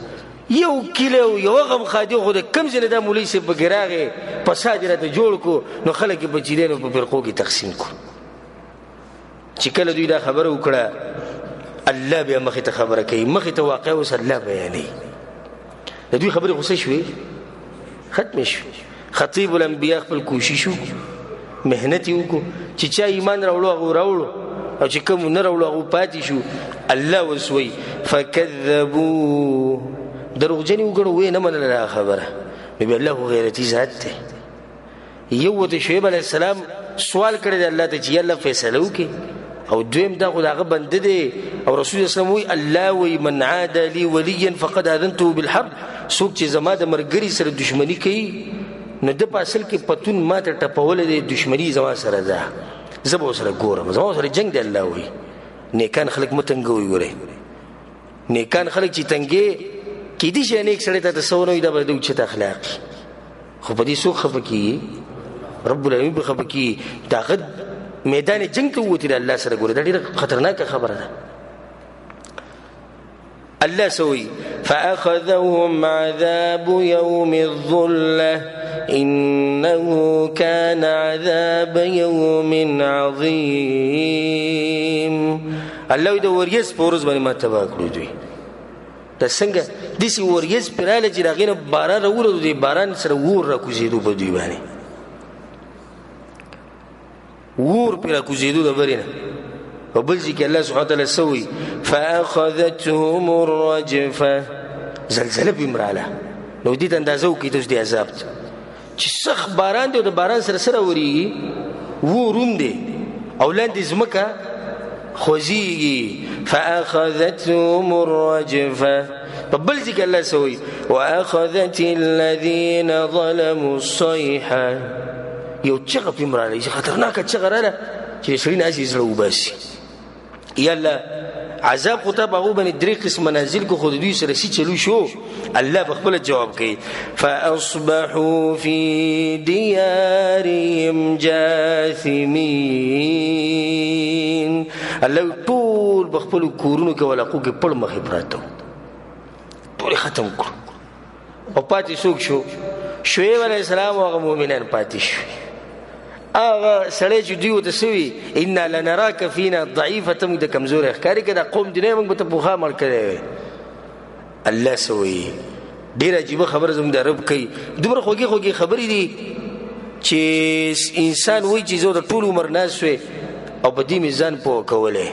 یو کلی او یو غم ښادي خو د کوم ځای نه دا مولوي صاحب پکې راغی فساد یې راته جوړ کړو، نو خلک یې په چیرینو په فرقو کې تقسیم کړو. چې کله دوی دا خبره وکړه، الله بیا مخې ته خبره کوي، مخې ته واقع اوس الله بیانوي. د دوی خبرې خو څه شوې؟ ختمې شوې. خطیب الانبیا خپل کوشش وکړو، محنت یې وکړو، چې چا ایمان راوړو هغه راوړو، او چې کوم نه راوړو هغه پاتې شو. الله اوس وایي فکذبوه، دروغجن یې وګڼو، ویې نه منله دا خبره. نو بیا الله خو غیرتي ذات دی. یو ورته شعیب علیه السلام سوال کړی دی الله ته چې یا الله فیصله وکړي، او دویم دا خو د هغه بنده دی. او رسول الله اسلام وایي الله وایي من عاد لي وليا فقد آذنته بالحرب، څوک چې زما د ملګري سره دښمني کوي نو ده په اصل کې پتون ما ته ټپولی دی، دښمني زما سره ده، زه به ورسره ګورم، زما ورسره جنګ دی. الله وایي نیکان خلک مه تنګوئ. ګورئ نیکان خلک چې تنګې کېدای شي نیک سړی ته څه ونه وایي، دا به د اوچت اخلاق، خو په دې څوک خفه کېږي؟ رب العالمین به خفه کېږي. د هغه میدان جنګ ته ووتي د الله سره. ګوره دا ډېره خطرناکه خبره ده. الله سوي فأخذهم عذاب يوم الظلة إنه كان عذاب يوم عظيم. الله د وریځ په ورځ باندې ما تباه کړو دوی. دا څنګه داسې وریځ پرې راغله چې د هغې نه باران راووتو، د باران سره اور راکوزېدو په دوی باندې، اور پرې راکوزېدو د برې نه. په بل ځای کې الله سبحانه وتعالی څه وایي؟ فأخذتهم الرجفة، زلزله پرې هم راغله. نو دې ته اندازه وکړئ تاسو دې عذاب ته چې سخت باران دی او د باران سره سره ورېږي، اور هم دی او لاندې ځمکه خوځېږي. فأخذتهم الرجفة. په بل ځای کې الله څه وایي؟ وأخذت الذين ظلموا الصيحة. یو چغه پرې هم راغله چې خطرناکه چغه راغله چې د سړي نه هسې زړه وباسي. یا الله عذاب خو تا په هغو باندې درې قسمه نازل کړو، خو د دوی سره څه چلو شو؟ الله په خپله جواب کوي فأصبحوا في ديارهم جاثمين. الله ټول په خپلو کورونو کې علاقو کې پړ مخې پراته وو، ټول یې ختم کړو. او پاتې څوک شو؟ شعیب علیه السلام او هغه مؤمنان پاتې شو. هغه سړی چې دوی ورته څه وي انا لنراک فینا ضعیفه، ته موږ ته کمزوری ښکاري، که دا قوم دې نه وي موږ به ته پخوا مړ کړی وی. الله څه وایي؟ ډېره عجیبه خبره زموږ د رب کوي. دومره خوږې خوږې خبرې دي چې انسان وایي چې زه د ټول عمر ناست وی او په دې مې ځان پوه کولی.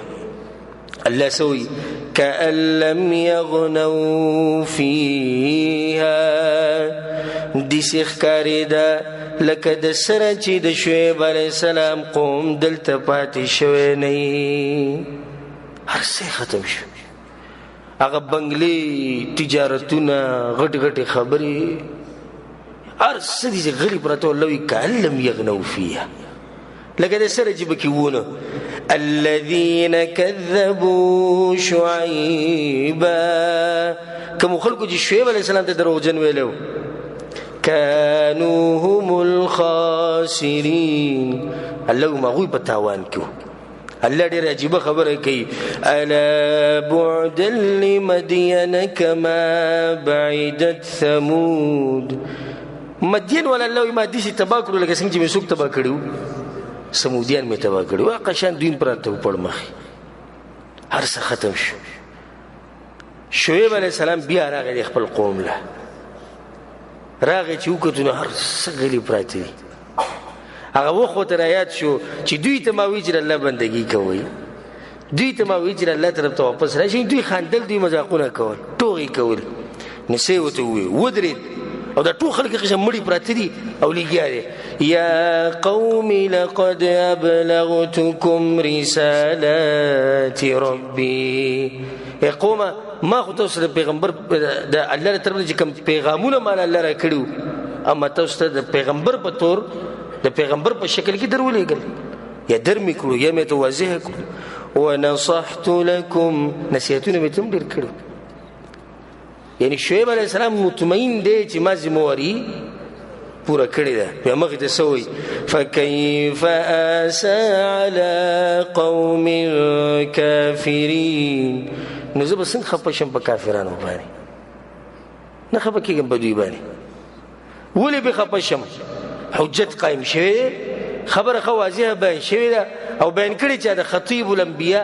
الله څه وایي؟ كأن لم يغنوا فيها، داسې ښکارېده لکه د سره چې د شعیب علیه السلام قوم دلته پاتې شوی نه وي. هر څه ختم شو، هغه بنګلې، تجارتونه، غټې غټې خبرې، هر څه داسې غلي پراته وو. الله وایي كأن لم يغنوا فيها، لکه د سره چې پکې وونه. الذين كذبوا شعيبا، کومو خلکو چې شعیب علیه السلام ته دروغجن ویلی وو، كانوا هم الخاسرين. الله هم هغوی په تاوان کې وو. الله ډېر عجیبه خبره کوي، الا بعدا لمدین کما بعدت ثمود. مدین ولا الله ما دې تبا کړو لکه څنګه چې مې څوک تبا کړو، سمودیان مې تبا کړو، واقع شان دوی پراته پړ مخ، هر څه ختم شو. شعیب علیه السلام بیا راغی خپل قوم له، راغی چې وکتو نو هر څه غلي پراته دي. هغه وخت ورته رایاد شو چې دوی ته ما ویل چې الله بندګي کوئ، دوی ته ما ویل چې الله طرف ته واپس راشئ، دوی خندل، دوی مذاقونه کول، ټوغې کول. نو څه یې ورته وویل؟ ودرېد او دا ټول خلک قسم مړي پراته دي او لګیا دي، یا قوم لقد ابلغتکم رسالات ربي. ای قومه ما خو تاسو د پیغمبر د الله له طرفه چې کوم پیغامونه ما له الله راکړي وو، اما تاسو ته د پیغمبر په تور، د پیغمبر په شکل کې در ولېږل، یا در مې کړو، یا مې ته واضح کړو. ونصحت لکم، نصیحتونه مې ته هم ډېر کړي. یعنی شعیب علیه السلام مطمئن دی چې ما ذمهواري پوره کړې ده. بیا مخې ته څه وایي؟ فکیف آسى علی قوم کافرین. نو زه به څنګه خفه شم په کافرانو باندې؟ نه خفه کېږم په دوی باندې. ولې به خفه شم؟ حجت قایم شوی دی، خبره ښه واضحه بیان شوې ده، او بیان کړې چې د خطیب الانبیا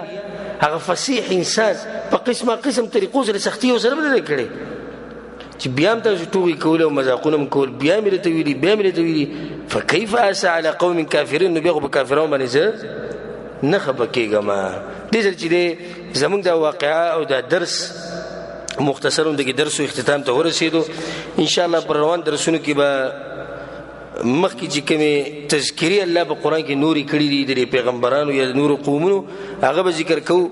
هغه فصیح انسان په قسمه قسم طریقو سره سختي ورسره نه کړې، چې بیا هم تاسو ټوغې کولې او مذاقونه هم کول، بیا مې درته ویلي، بیا مې درته ویلي. فکیف آسى علی قوم کافرین. نو بیا خو په کافرانو باندې زه نه خفه کېږم. دې سره چې دی زموږ دا واقعه او دا درس مختصر هم دغه درس اختتام ته ورسېدو. ان شاء الله پر روان درسونو کې به مخکې چې کومې تذکرې الله په قرآن کې نورې کړې دي د پیغمبرانو یا نورو قومونو، هغه به ذکر کوو.